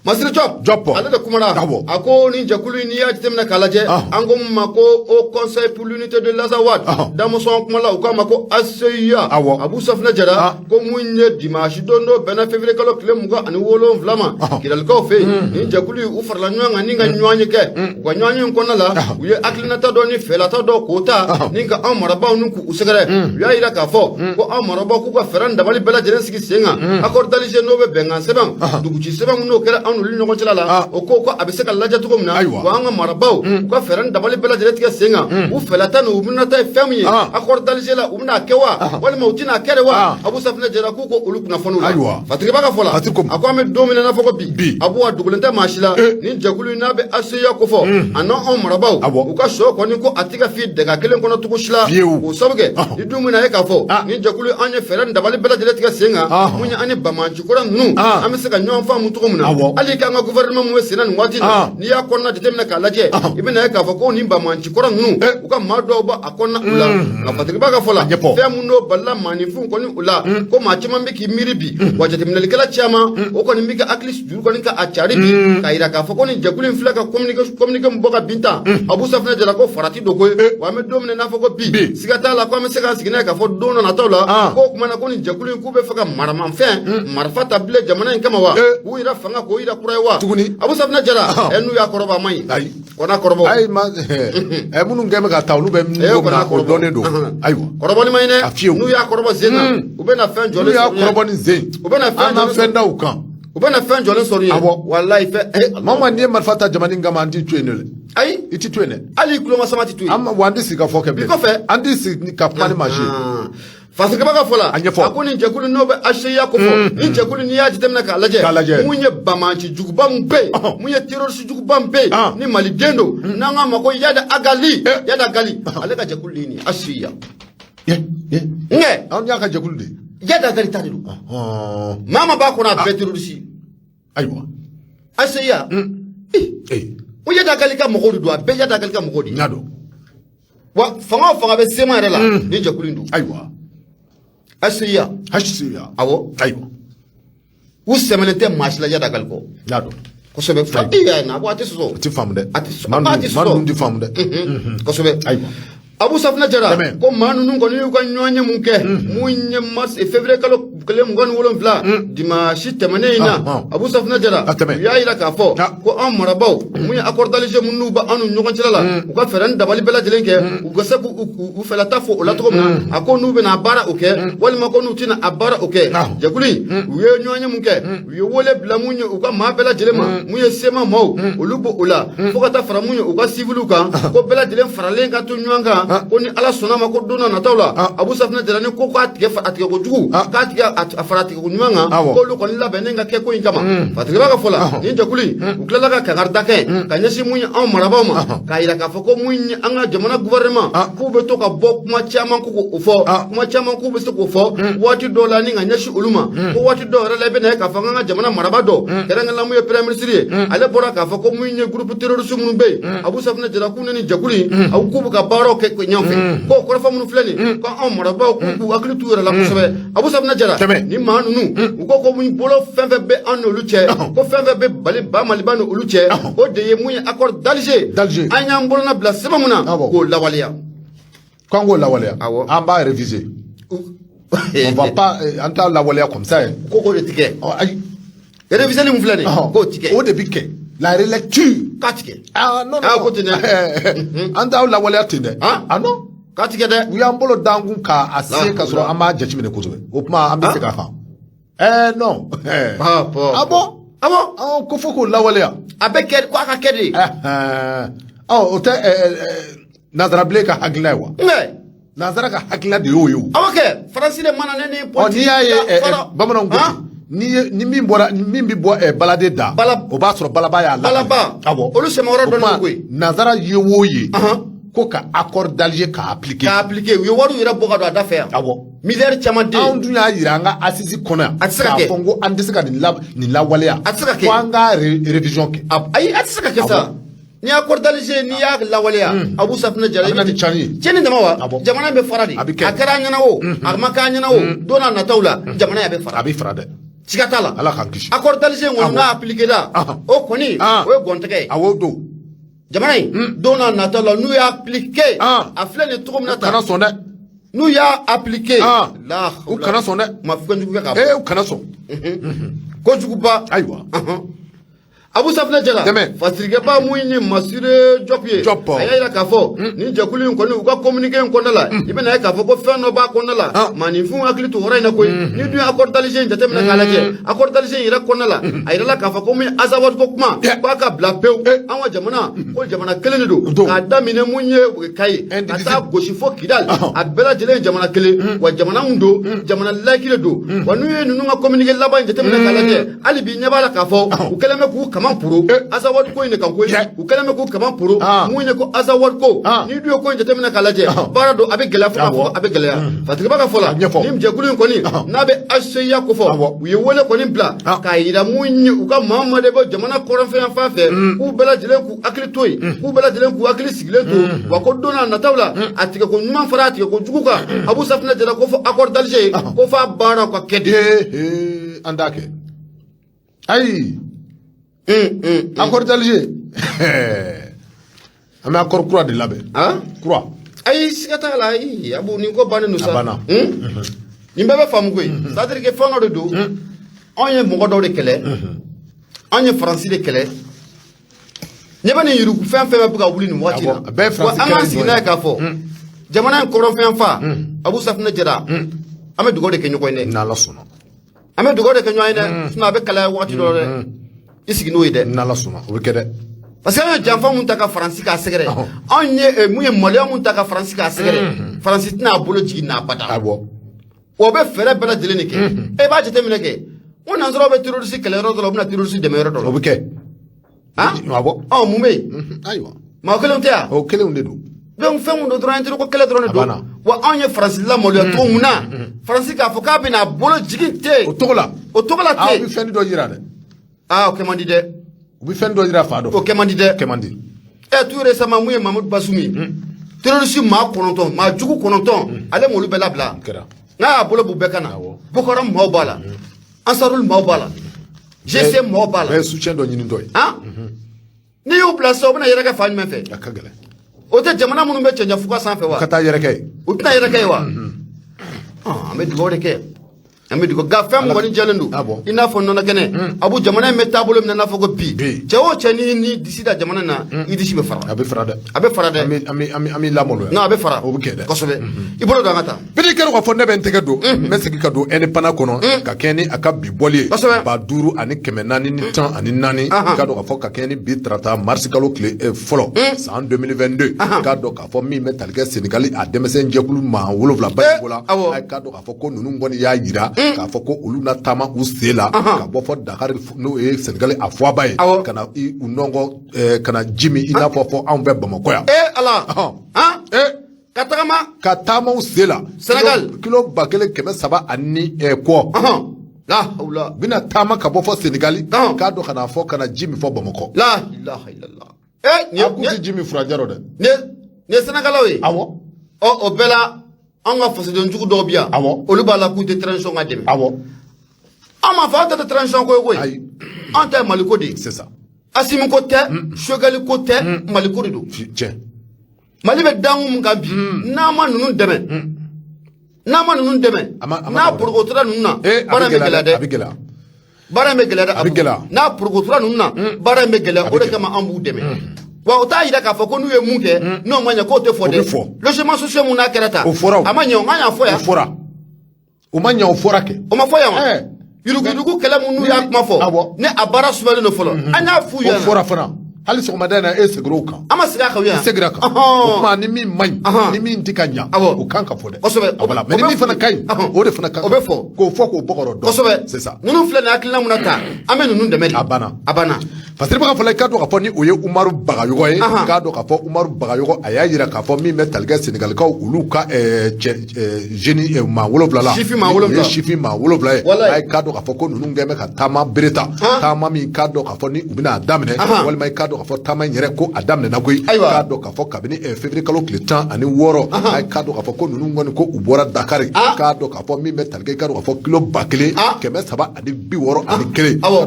Masiri Jɔp ale de kumana, a ko nin jɛkulu in, n'i y'a jateminɛ k'a lajɛ, an ko min ma ko Haut Conseil pour l'unité de l'Azawad, damasɔn kuma la u k'a ma ko ACIA. Abu Safinɛ Jara ko mun ye dimanche don dɔ bɛnna février kalo tile 27 ma, Kidalikaw fɛ yen, nin jɛkulu u farala ɲɔgɔn kan ni ka ɲɔgɔn ye kɛ. U ka ɲɔgɔn ye in kɔnɔna la, u ye hakilinata dɔ ni fɛlata dɔ k'o ta ni ka anw marabaaw ni k'u sɛgɛrɛ. U y'a yira k'a fɔ ko anw marabaaw k'u ka fɛɛrɛ ni dabali bɛɛ lajɛlen sigi sen kan, accord d'Alger n'o bɛ bɛnkan sɛbɛn, duguci sɛbɛn n'o kɛra anw n'olu ɲɔgɔn cɛla la, o ko a bɛ se ka lajɛ cogo min na, wa an ka marabaaw u ka fɛɛrɛ ni dabali bɛɛ lajɛlen tigɛ sen kan. U fɛlata ni u miirinata ye fɛn min ye accord d'Alger la, u bɛna kɛ wa walima u tɛna kɛ de wa? Abu Safinɛ Jara k'u ko olu kunnafoniw la. Fatigiba ka fɔ la, a ko an bɛ don min na i n'a fɔ ko bi, Abu, a dogolen tɛ maa si la, nin jɛkulu in n'a bɛ ACIA ko fɔ, a n'anw marabaaw u ka sɔ kɔni ko a tɛ ka fi dɛgɛ kelen kɔnɔ cogo si la. K'o sabu kɛ ni don min na ye k'a fɔ nin jɛkulu, an ye fɛɛrɛ ni dabali bɛɛ lajɛlen tigɛ sen kan, mun ye an ni banbaanci kura ninnu an bɛ se ka ɲɔgɔn faamu cogo min na. Hali k'an ka gouvernement mun bɛ sen na nin waati in na, n'i y'a kɔnɔna jateminɛ k'a lajɛ, i bɛna ye k'a fɔ ko nin banbaanci kɔrɔ ninnu, u ka maa dɔw b'a kɔnɔna u la. Nka Fatigiba ka fɔ la, fɛn mun n'o balila maaninfinw kɔni u la, ko maa caman bɛ k'i miiri bi, wa jateminɛlikɛla caman o kɔni bɛ ka hakili juru kɔni ka a cari bi, k'a yira k'a fɔ ko nin jɛkulu in filɛ ka communiqué min bɔ ka bin tan, Abu Safinɛ Jara ko farati don koyi. Wa an bɛ don min na i n'a fɔ ko bi, siga t'a la ko an bɛ se k'an sigi n'a ye k'a fɔ don dɔ nataw la, ko o tuma na ko nin jɛkulu in k'u bɛ fɛ ka maramafɛn marifa ta bilen jamana in kama wa, k'u yira fanga k'o yira kura ye wa tuguni. Abu Safinɛ Jara, n'u y'a kɔrɔbɔ a man ɲi, kɔnɔ kɔrɔbɔ. Ayi, ma minnu kɛn bɛ ka taa, olu bɛ min na, o dɔnnen don. Ayiwa, kɔrɔbɔli man ɲi dɛ. N'u y'a kɔrɔbɔ sen na, u bɛna fɛn jɔlen sɔrɔ. N'u y'a kɔrɔbɔ ni sen, u bɛna fɛn an na fɛn da u kan. U bɛna fɛn jɔlen sɔrɔ yen. Awɔ. Walayi fɛn. Maa ma, n'i ye marifa ta jamana in kama, an t'i to yen dɛ. Ayi. I t'i to yen dɛ. Hali i tuloma sama tɛ to yen. An wa an tɛ sigi ka fɔ kɛ bilen. I kɔfɛ. An tɛ sigi ka kuma ni maa si ye. Fasikaba ka fɔ la, a ɲɛfɔ. A ko nin jɛkulu n'o bɛ ACIA ko fɔ, nin jɛkulu n'i y'a jateminɛ k'a lajɛ, k'a lajɛ, mun ye banbaanci juguba min bɛ yen, mun ye terroriste juguba min bɛ yen, ni maliden don, n'an k'a ma ko Iyad Ag Ghali, Iyad Ag Ghali, ale ka jɛkulu de ye nin ye ACIA. Nkɛ. Anw y'a ka jɛkulu de ye. Iyad Ag Ghali ta de don. Maa ma b'a kɔnɔ, a bɛɛ terroriste. Ayiwa. ACIA. O Iyad Ag Ghali ka mɔgɔw de don, a bɛɛ Iyad Ag Ghali ka mɔgɔw de ye. N y'a dɔn. Wa fanga o fanga bɛ CMA yɛrɛ la, ni jɛkulu in don. Ayiwa. ACIA. ACIA. Awɔ. Ayiwa. U sɛmɛnen tɛ maa si la Iyad Ag Ghali kɔ. N y'a dɔn. Kosɛbɛ. Fa e y'a ye na, a tɛ sɔsɔ. O tɛ faamu dɛ. A tɛ sɔsɔ. Maa A tɛ ninnu, maa sɔsɔ. ninnu tɛ faamu dɛ. Kosɛbɛ. Ayiwa. Abu Safunɛ Jara. Tɛmɛ. Ko maa ninnu kɔni y'u ka ɲɔgɔn ye mun kɛ, mun ye mars février kalo tile 27, dimanche tɛmɛnen in na? Abu Safunɛ Jara, A tɛmɛ. u y'a yira k'a fɔ ko anw marabaaw, mun ye accord d'Alger minnu bɛ an ni ɲɔgɔn cɛla la, u ka fɛɛrɛ ni dabali bɛɛ lajɛlen kɛ, u ka se k'u u fɛlata fɔ o la cogo min na, a ko n'u bɛna a baara o kɛ, walima ko n'u tɛna a baara o kɛ. Jɛkulu in, u ye ɲɔgɔn ye mun kɛ, u ye wele bila mun ye u ka maa bɛɛ lajɛlen ma, mun ye CMA maaw, olu b'o o la, fo ka taa fara mun ye u ka civiliw kan, ko bɛɛ lajɛlen faralen ka to ɲɔgɔn kan, ko ni Ala sɔnna ma, ko don n'a nataw la, Abu Safunɛ Jara, ni ko k'a tigɛ a tigɛ kojugu, k'a tigɛ a fara a tigɛ ko ɲuman kan, k'olu kɔni labɛnnen ka kɛ ko in kama. Fatigɛba ka fɔ la, nin jɛkulu in, u tilala ka kankarida kɛ ka ɲɛsin mun ye anw marabaaw ma, k'a yira k'a fɔ ko mun ye an ka jamana gouvernement, k'u bɛ to ka bɔ kuma caman ko k'o fɔ, kuma caman k'u bɛ se k'o fɔ waati dɔw la ni ka ɲɛsin olu ma, ko waati dɔw yɛrɛ la, i bɛna ye k'a fɔ an ka jamana marabaa dɔ, kɛrɛnkɛrɛnnenya mun ye premier ministre ye, ale bɔra k'a fɔ ko mun ye groupe terroriste minnu bɛ yen, Abu Safunɛ Jara, k'u ni nin jɛkulu in, aw k'u bɛ ka baaraw kɛ ɲɔgɔn fɛ, k'o kɔrɔfɔ minnu filɛ nin, ko anw marabaaw k'u k'u hakili t'u yɛrɛ la kosɛbɛ. Abu Safunɛ Jara, Tɛmɛ. ni maa ninnu, u ko ko mun bolo fɛn fɛn bɛ an n'olu cɛ, ko fɛn fɛn bɛ bali ba Maliba n'olu cɛ, o de ye mun ye accord d'Alger. D'Alger. An y'an bolona bila sɛbɛn mun na, k'o lawaleya. K'an k'o lawaleya. Awɔ. An b'a réviser. On va pas an t'a lawaleya comme ça. Ko k'o de tigɛ. Ɔ, ayi. Réviser mun filɛ nin, k'o tigɛ. O de bi kɛ. La relecture. K'a tigɛ. Ah non, non. Ah, ko ten dɛ. An t'aw lawaleya ten dɛ. Ah? Ah non. K'a tigɛ dɛ. U y'an bolo d'an kun k'a se ka sɔrɔ an b'a jateminɛ kosɛbɛ. O tuma an bɛ segin a kan. Non. Ah bon. Ah bon. Ah bon. Ah, ko fo k'o lawaleya. A bɛ kɛ ko a ka kɛ de. Ɔ, o tɛ nanzarabilen ka hakilina ye wa? Nka Nanzara ka hakilina de y'o ye o. Awɔ kɛ, Faransi de mana ne ni Ɔ, n'i y'a ye bamananw ko Ah? ten, n'i ye ni min bɔra, ni min bɛ bɔ baladen da, o b'a sɔrɔ balaba y'a la. Balaba. Awɔ. Olu sɛmɛyɔrɔ O dɔnnen tuma, don koyi. Nanzara ye o ye ko ka accord d'Alger k'a appliquer. K'a appliquer, u ye wariw yɛrɛ bɔ ka don a da fɛ yan. Awɔ. Miliyari caman den. Anw dun y'a yira an ka assise kɔnɔ yan. A tɛ se ka kɛ. K'a fɔ ko an tɛ se ka nin la nin lawaleya. A tɛ se ka kɛ. Ko an ka révision kɛ. Ayi, a tɛ se ka kɛ sa. N'i y'a accord d'Alger, n'i y'a lawaleya, Abu Safunɛ Jara, A bɛ na ni cɛnni ye. Cɛnni dama wa? Awɔ. Jamana in bɛ fara de. A bɛ kɛ. A kɛra an ɲɛna o, a ma k'an ɲɛna o, don n'a nataw la, jamana in a bɛ fara. A bɛ fara dɛ. Siga t'a la. Ala k'an kisi. Accord d'Alger in kɔni, Awɔ. n'a appliqué la, o kɔni, o ye gɔntɛgɛ ye. Awɔ don. Jamana in, don n'a nataw la, n'u y'a appliqué, a filɛ nin cogo min na U kana tan. sɔn dɛ. N'u y'a appliqué. La U kana sɔn dɛ. Ma kojugu kɛ ka Ee, u kana sɔn. Kojuguba. Ayiwa. Abu Safunɛ Jara. Tɛmɛ. Fasirikɛba mun ye Masire Jɔp ye. Jɔp. A y'a yira k'a fɔ nin jɛkulu in kɔni, u ka communiqué in kɔnɔna la, i bɛna ye k'a fɔ ko fɛn dɔ b'a kɔnɔna la. Maaninfinw hakili to yɔrɔ in na koyi. Ni dun ye accord d'Alger in jateminɛ k'a lajɛ, accord d'Alger in yɛrɛ kɔnɔna la, a yirala k'a fɔ ko mun ye Azawad ko kuma, k'a ka bila pewu. An ka jamana, ko jamana kelen de don. Don. K'a daminɛ mun ye Kayi, ka Indivisible. taa gosi fo Kidal, a bɛɛ lajɛlen ye jamana kelen wa, jamana mun don, jamana laïque de don wa. N'u ye ninnu ka communiqué laban in jateminɛ k'a lajɛ, hali bi ɲɛ b'a la k'a fɔ u kɛlen bɛ k'u kaman poro Azawad ko in de kan koyi. U kɛlen bɛ k'u kaman poro mun ye ko Azawad ko. N'i dun ye ko in jateminɛ k'a lajɛ, baara don, a bɛ gɛlɛya fo k'a fɔ a bɛ gɛlɛya. Fatigiba ka fɔ la, A ɲɛfɔ. nin jɛkulu in kɔni n'a bɛ HCUA ko fɔ, u ye wele kɔni bila k'a yira mun ye u ka maa ma de bɔ jamana kɔrɔnfɛ yan fan fɛ, k'u bɛɛ lajɛlen k'u hakili to yen, k'u bɛɛ lajɛlen k'u hakili sigilen to wa, ko don n'a nataw la, a tigɛ ko ɲuman fara a tigɛ ko jugu kan, Abu Safunɛ Jara, ko fɔ accord d'Alger, ko f'a baaraw ka kɛ de. Ee, an t'a kɛ. Ayi. Accord d'Alger. An bɛ accord kura de labɛn. Han? Kura. Ayi, siga t'a la, ayi, Abu, nin ko bannen don sa. A banna. Nin bɛɛ bɛ faamu koyi. C'est à dire que fɛn dɔ de don, anw ye mɔgɔ dɔw de kɛlɛ, anw ye Faransi de kɛlɛ. Ɲɛ bɛ nin yurugu fɛn fɛn bɛ ka wuli nin waati la. Awɔ, a bɛɛ ye Faransi Wa an k'an kɛlɛ sigi in n'a dɔ ye k'a fɔ jamana in kɔrɔnfɛn fa, Abu Safunɛ Jara, an bɛ dugawu de kɛ ɲɔgɔn ye dɛ. N'Ala sɔnna. An bɛ dugawu de kɛ ɲɔgɔn ye dɛ, sinon a bɛ kalaya waati dɔ la dɛ. I sigi n'o ye dɛ. N'Ala sɔnna, o bɛ kɛ dɛ. Parce que an ye janfa mun ta ka Faransi k'a sɛgɛrɛ, anw ye mun ye maloya mun ta ka Faransi k'a sɛgɛrɛ, Faransi tɛna a bolo jigin n'a bada. Wa o bɛ fɛɛrɛ bɛɛ lajɛlen de kɛ. E b'a jateminɛ kɛ, n ko nanzaraw bɛ terroriste kɛlɛ yɔrɔ dɔ la, u bɛna terroriste dɛmɛ yɔrɔ dɔ la. O bɛ kɛ. Han? Awɔ. Ɔ, mun bɛ yen? Ayiwa. Maa kelenw tɛ yan. O kelenw de don. Donc fɛn mun don dɔrɔn, intérêt ko kɛlɛ dɔrɔn de A don. banna. Wa anw ye Faransi lamaloya cogo mun na, Faransi k'a fɔ k'a bɛna a bolo jigin ten. O cogo la. O cogo la Ah, u bɛ ten. fɛn dɔ yira dɛ. Aa, o kɛ man di dɛ. U bɛ fɛn dɔ yira fa dɔ. O kɛ man di dɛ. Kɛ man di. Ɛ, tout récemment, mun ye Mamadu Basum ye, terroriste maa 9, maa jugu 9, ale m'olu bɛɛ labila. Kɛra. N'a y'a bolo b'u bɛɛ kan na. Awɔ. Boko Haram maaw b'a la, Ansarul maaw b'a la. GIE mɔgɔw b'a la. Bɛɛ ye soutien dɔ ɲini dɔ ye. Han, n'i y'u bila sisan, u bɛna yɛrɛkɛ fan jumɛn fɛ? A ka gɛlɛn. O tɛ jamana minnu bɛ cɛncɛn fuga sanfɛ wa? Ka taa yɛrɛkɛ ye. U tɛna yɛrɛkɛ ye wa? An bɛ dugawu de kɛ, an bɛ dugawu nka fɛn min kɔni jɛlen don, Ah bon? i n'a fɔ nɔnɔ kɛnɛ, Abu, jamana in bɛ taabolo min na, n'a fɔ ko bi, cɛ o cɛ ni disi da jamana in na, i disi bɛ fara. A bɛ fara dɛ. A bɛ fara dɛ. An bɛ lamaloya. Non, a bɛ fara. O bɛ kɛ dɛ. Kosɛbɛ, i bolo don, an ka taa. Bidi kɛra k'a fɔ ne bɛ n tɛgɛ don, n bɛ segin ka don Indépendant kɔnɔ ka kɛɲɛ ni a ka bi bɔli ye. 5414. K'a dɔn k'a fɔ ka kɛɲɛ ni bi tarata, marisi kalo tile fɔlɔ, san 2022, k'a dɔn k'a fɔ min bɛ tali kɛ Senegali a denmisɛn jɛkulu maa 7 ba la, a k'a dɔn k'a fɔ ko ninnu kɔni y'a yira k'a fɔ ko olu na taama u sen la ka bɔ fɔ Dakar, n'o ye Senegali a fɔba ye, ka na u nɔngɔ ka na ji min i n'a fɔ anw fɛ Bamakɔ yan. Ee Ala! Han, ka tagama. Ka taama u sen la. Senegal. Kilo 1300 ani kɔ. La hawla. U bɛna taama ka bɔ fɔ Senegali, k'a dɔn ka na fɔ ka na ji min fɔ Bamakɔ. La ilaha illallah! Ee, nin A kun tɛ ji min furancɛ rɔ dɛ. Nin ye Senegalaw ye. Awɔ. Ɔ, o bɛɛ la, an ka fasoden jugu dɔw bɛ yan. Olu b'a la k'u tɛ transition ka dɛmɛ. An m'a fɔ an tɛ transition ko ye koyi. Ayi. An ta ye Maliko de ye. C'est ça. Asimi ko tɛ, Choguel ko tɛ, Maliko de don. Tiɲɛ. Mali bɛ dankun min kan bi, n'an ma ninnu dɛmɛ, n'an ma ninnu dɛmɛ, n'a porokotora ninnu na, baara in bɛ gɛlɛya dɛ. A bɛ gɛlɛya. Baara in bɛ gɛlɛya dɛ. A bɛ gɛlɛya. N'a porokotora ninnu na, baara in bɛ gɛlɛya. O de kama an b'u dɛmɛ. Wa o t'a yira k'a fɔ ko n'u ye mun kɛ n'o ma ɲɛ, k'o tɛ fɔ dɛ. O bɛ fɔ. Logement social mun n'a kɛra tan. O fɔra o. A ma ɲɛ o, an y'a fɔ yan. O fɔra. O ma ɲɛ, o fɔra kɛ. O ma fɔ yan wa? Yuruguyurugu kɛlɛ mun n'u y'a kuma fɔ, ne a baara sumalen don fɔlɔ, an y'a f'u ɲɛna. O fɔra fana. Hali sɔgɔmada in na, e seginna o kan. An ma segin a kan yan. I seginna a kan. O tuma ni min man ɲi, ni min tɛ ka ɲa, o kan ka fɔ dɛ. Kosɛbɛ. Voilà, mais ni min fana ka ɲi, o de fana kan. O bɛ fɔ. K'o fɔ k'o bɔgɔrɔ dɔn. Kosɛbɛ. C'est ça. Ninnu filɛ nin hakilina mun na ta, an bɛ ninnu dɛmɛ de. A banna. A banna. Fasiribaga fɔlɔ, i k'a dɔn k'a fɔ ni o ye Umaru Bagayogo ye. K'a dɔn k'a fɔ Umaru Bagayogo, a y'a yira k'a fɔ min bɛ tali kɛ Senegalikaw olu ka cɛ jeune maa 7 la. Sifin maa 7. O ye sifin maa 7 ye. A ye k'a dɔn k'a fɔ ko ninnu kɛn bɛ ka taama bere ta. Taama min k'a dɔn k'a fɔ ni u bɛna a daminɛ. Walima i k'a dɔn k'a fɔ taama in yɛrɛ ko a daminɛna koyi. K'a dɔn k'a fɔ kabini février kalo tile 16, a ye k'a dɔn k'a fɔ ko ninnu kɔni ko u bɔra Dakar. K'a dɔn k'a fɔ min bɛ tali kɛ, i k'a dɔn k'a fɔ kilo 1361. K'a dɔn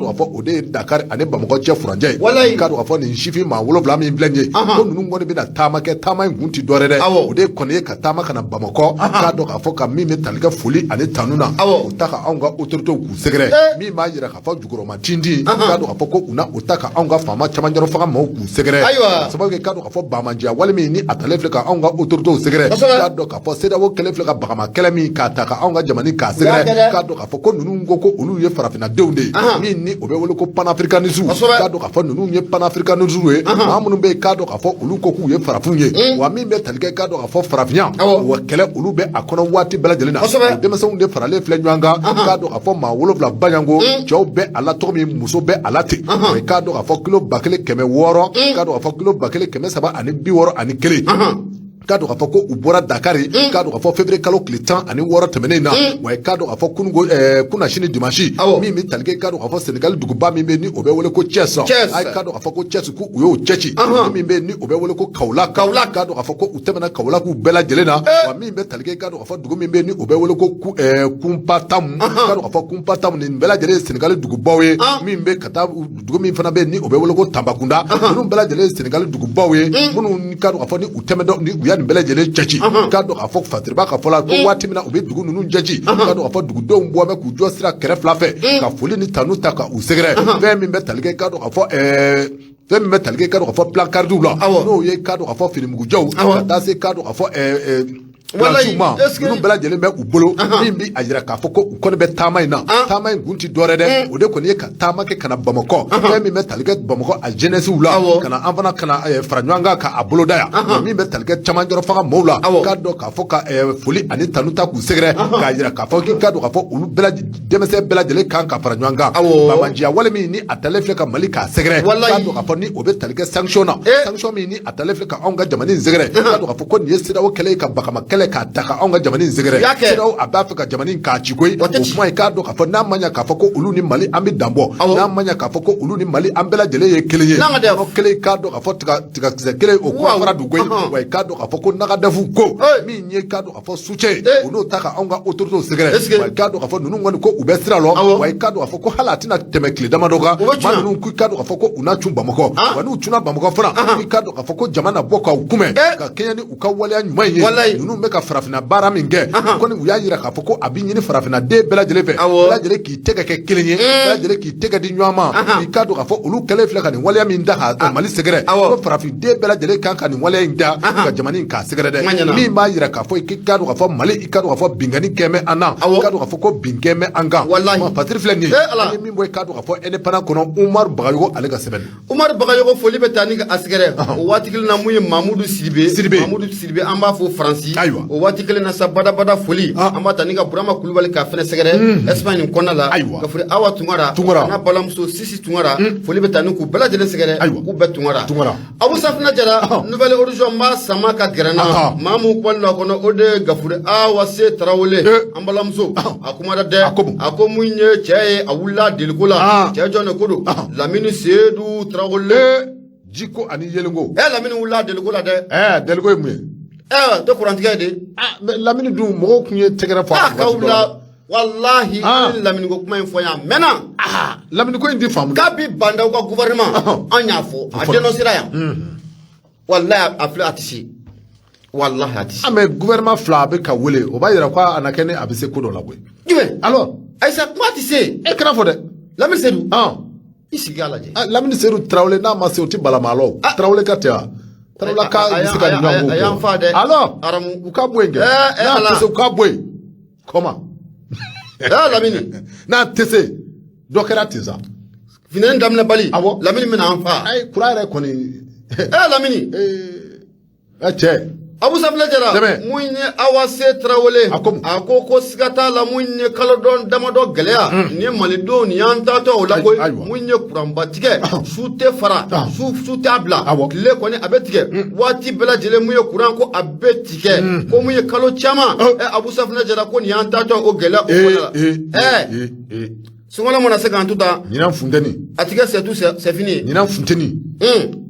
k'a fɔ o de ye Dakar ani Bamakɔ cɛ furancɛ ye. K'a dɔn k'a fɔ nin sifin maa 7 min filɛ nin ye, ko ninnu kɔni bɛna taama kɛ, taama in kun ti dɔwɛrɛ dɛ, o de kɔni ye ka taama ka na Bamakɔ. K'a dɔn k'a fɔ ka min bɛ tali kɛ foli ani tanu na, o ta ka anw ka autorités k'u sɛgɛrɛ, min b'a yira k'a fɔ jukɔrɔma tintin, k'a dɔn k'a fɔ ko u na o ta ka anw ka faama camancɛrɔ fanga maaw k'u sɛgɛrɛ. Sababu kɛ k'a dɔn k'a fɔ bamajiya wale min ni a talen filɛ ka anw ka autorités sɛgɛrɛ, k'a dɔn k'a fɔ CEDEAO kɛlen filɛ ka bagama kɛlɛ min k'a ta ka anw ka jamana k'a sɛgɛrɛ, k'a dɔn k'a fɔ ko ninnu ko ko olu ye farafinnadenw de ye, min ni o bɛ wele ko panafricanisme. K'a dɔn k'a fɔ ninnu ye panafricanisme ye, maa minnu bɛ yen k'a dɔn k'a fɔ olu ko k'u ye farafinw ye, wa min bɛ tali kɛ k'a dɔn k'a fɔ farafinya wa kɛlɛ olu bɛ a kɔnɔ waati bɛɛ lajɛlen na. O denmisɛnw de faralen filɛ ɲɔgɔn kan, k'a dɔn k'a fɔ maa 7 baɲanko, cɛw bɛ a la cogo min, muso bɛ a la ten. K'a dɔn k'a fɔ kilo 1600, k'a dɔn k'a fɔ kilo 1361, k'a dɔn k'a fɔ ko u bɔra Dakar, k'a dɔn k'a fɔ février kalo tile 16 tɛmɛnen na. Wa k'a dɔn k'a fɔ kununko kunnasini dimanche, min bɛ tali kɛ k'a dɔn k'a fɔ Senegal duguba min bɛ ni o bɛ wele ko Thiès, a k'a dɔn k'a fɔ ko Thiès ko u y'o cɛci, min bɛ ni o bɛ wele ko Kaolack, k'a dɔn k'a fɔ ko u tɛmɛna Kaolack bɛɛ lajɛlen na. Wa min bɛ tali kɛ k'a dɔn k'a fɔ dugu min bɛ ni o bɛ wele ko Kunpatamu, k'a dɔn k'a fɔ Kunpatamu, nin bɛɛ lajɛlen ye Senegal dugubaw ye, min bɛ ka taa dugu min fana bɛ ni o bɛ wele ko Tambacounda, ninnu bɛɛ lajɛlen ye Senegal dugubaw ye, minnu k'a dɔn k'a fɔ ni u tɛmɛtɔ ni u y'a nin bɛɛ lajɛlen cɛci. K'a dɔn k'a fɔ Fasiriba ka fɔ la ko waati min na u bɛ dugu ninnu cɛci, k'a dɔn k'a fɔ dugudenw bɔ bɛ k'u jɔ sira kɛrɛ fila fɛ ka foli ni tanu ta ka u sɛgɛrɛ. Fɛn min bɛ tali kɛ k'a dɔn k'a fɔ fɛn min bɛ tali kɛ k'a dɔn k'a fɔ plancardiw la, n'o ye k'a dɔn k'a fɔ finimugujɛw, ka taa se k'a dɔn k'a fɔ ma ninnu bɛɛ lajɛlen bɛ u bolo, min bɛ a yira k'a fɔ ko u kɔni bɛ taama in na. Taama in kun ti dɔwɛrɛ dɛ, o de kɔni ye ka taama kɛ ka na Bamakɔ, fɛn min bɛ tali kɛ Bamakɔ a jeunesse la, ka na an fana ka na fara ɲɔgɔn kan k'a boloda yan, min bɛ tali kɛ camancɛrɔ fanga maaw la, k'a dɔn k'a fɔ ka foli ani tanu ta k'u sɛgɛrɛ, k'a yira k'a fɔ k'i k'a dɔn k'a fɔ olu bɛɛ denmisɛn bɛɛ lajɛlen kan ka fara ɲɔgɔn kan. Bamajiya wale min ni a talen filɛ ka Mali k'a sɛgɛrɛ, k'a dɔn k'a fɔ ni o bɛ tali kɛ sanction na, sanction min ni a talen filɛ ka anw ka jamana in sɛgɛrɛ, k'a dɔn k'a fɔ ko nin ye CEDEAO kɛlɛ ye ka bagama kɛlɛ kɛlɛ k'a ta ka anw ka jamana in sɛgɛrɛ. U y'a kɛ. CEDEAO a b'a fɛ ka jamana in k'a ci koyi. Wa tɛ O ci. kuma, i k'a dɔn k'a fɔ n'a ma ɲɛ k'a fɔ ko olu ni Mali an bɛ dan bɔ, n'a ma ɲɛ k'a fɔ ko olu ni Mali an bɛɛ lajɛlen ye kelen ye, N'an ka dɛ. kɔnɔ kelen, i k'a dɔn k'a fɔ tigakisɛ kelen o kɔnɔ fara dun koyi. Wa i k'a dɔn k'a fɔ ko Nagadefu ko min ye, i k'a dɔn k'a fɔ soutien ye, u n'o ta ka anw ka autorités sɛgɛrɛ. Est-ce que- Wa i k'a dɔn k'a fɔ ninnu kɔni ko u bɛ sira lɔ. Wa i k'a dɔn k'a fɔ ko hali a tɛna tɛmɛ tile damadɔ kan, U bɛ cun maa yan. ninnu k'i k'a dɔn k'a fɔ ko u na cun Bamakɔ. Wa n'u cunna Bamakɔ fana, k'i k'a dɔn k'a fɔ ko jama na bɔ k'aw kunbɛn ka kɛɲɛ ni u ka waleya ɲuman ye. Ninnu bɛ ka farafinna baara min kɛ kɔni, u y'a yira k'a fɔ ko a bɛ ɲini farafinna den bɛɛ lajɛlen fɛ, bɛɛ lajɛlen k'i tɛgɛ kɛ kelen ye, bɛɛ lajɛlen k'i tɛgɛ di ɲɔgɔn ma. I k'a dɔn k'a fɔ olu kɛlen filɛ ka nin waleya min da ka Mali sɛgɛrɛ, ko farafin den bɛɛ lajɛlen kan ka nin waleya in da ka jamana in k'a sɛgɛrɛ Kuma dɛ. ɲɛna. Min b'a yira k'a fɔ i k'a dɔn k'a fɔ Mali, i k'a dɔn k'a fɔ binkanni kɛ bɛ an na, i k'a dɔn k'a fɔ ko bin kɛ bɛ an kan. Walahi. Patiri filɛ nin ye. Eh, Ala. An ye min bɔ, i k'a dɔn k'a fɔ Indépendant kɔnɔ, Umaru Bagayogo ale ka sɛbɛn. Umaru Bagayogo, foli bɛ taa ni a sɛgɛrɛ. O waati kelen na, mun ye Mamudu Sidibe. Sidibe. Mamudu Sidibe, an b'a fɔ Faransi. Ayiwa. O waati kelen na sa, badabada foli an b'a ta ni ka Burama Kulubali k'a fɛnɛ sɛgɛrɛ Espagne nin kɔnɔna la. Ayiwa. Ka foli Awa Tunkara. Tunkara. N'a balimamuso Sisi Tunkara, foli bɛ taa ni k'u bɛɛ lajɛlen sɛgɛrɛ. Ayiwa. K'u bɛɛ Tunkara. Tunkara. Abu Safina Jara, Nouvel Horizon, n b'a sama ka gɛrɛ n na. Maa mun kumalen don a kɔnɔ, o de ye Gafure Awa Se Tarawele. An balimamuso a kumara dɛ. A ko mun? A ko mun ye cɛ ye, a wulila deliko la. Cɛ jɔn de ko don? Lamini Sedu Tarawele. Jiko ani yelenko. Lamini wulila deliko la dɛ. Deliko ye mun ye? Tɛ kurantigɛ de. Ah, mais Lamini dun, mɔgɔw tun ye tɛgɛrɛ fɔ a a ka waati dɔ wulila la. walahi. An ye Lamini ko kuma in fɔ yan a mɛnna. Lamini ko in ti faamu dɛ. Kabi Bandaw ka gouvernement, an y'a fɔ, a fɔra. dénoncera yan. Walahi, a filɛ, a tɛ se, walahi, a tɛ se. Ah, mais gouvernement fila a bɛ ka wele, o b'a yira ko a na kɛ ni a bɛ se ko dɔ la koyi. Jumɛn? Alors. Ayisa, kuma tɛ se. E kana fɔ dɛ. Lamini Sedu, i sigi a lajɛ. Ah, Lamini Sedu Tarawele, n'a ma se, o ti balama la o. Tarawele ka tɛ wa? Tarawele ka bɛ se ka nin ɲɔgɔn A y'an fa dɛ. Alors. Aramu. U ka bɔ yen kɛ. N'a Ala. tɛ se, u ka bɔ yen. Comment? Lamini. N'a tɛ se, dɔ kɛra ten sa. Finɛni daminɛ bali. Awɔ. Lamini bɛna an fa. Ayi, kura yɛrɛ kɔni. Lamini. Cɛ. Abu Safilɛ Jara. Dɛmɛ. Mun ye Awa Se Tarawele. A ko mun? A ko ko siga t'a la, mun ye kalo dɔn damadɔ gɛlɛya nin ye malidenw nin y'an taatɔ o la koyi. Ayiwa. Mun ye kuranba tigɛ, su tɛ fara, su t'a bila, tile kɔni a bɛ tigɛ waati bɛɛ lajɛlen. Mun ye kuran ko a bɛ tigɛ, ko mun ye kalo caman. Abu Safilɛ Jara ko nin y'an taatɔ o gɛlɛya o kɔnɔna la. Sunkalo mana se k'an to tan. Ɲinan funteni. A tigɛ c'est tout, c'est fini. Ɲinan funteni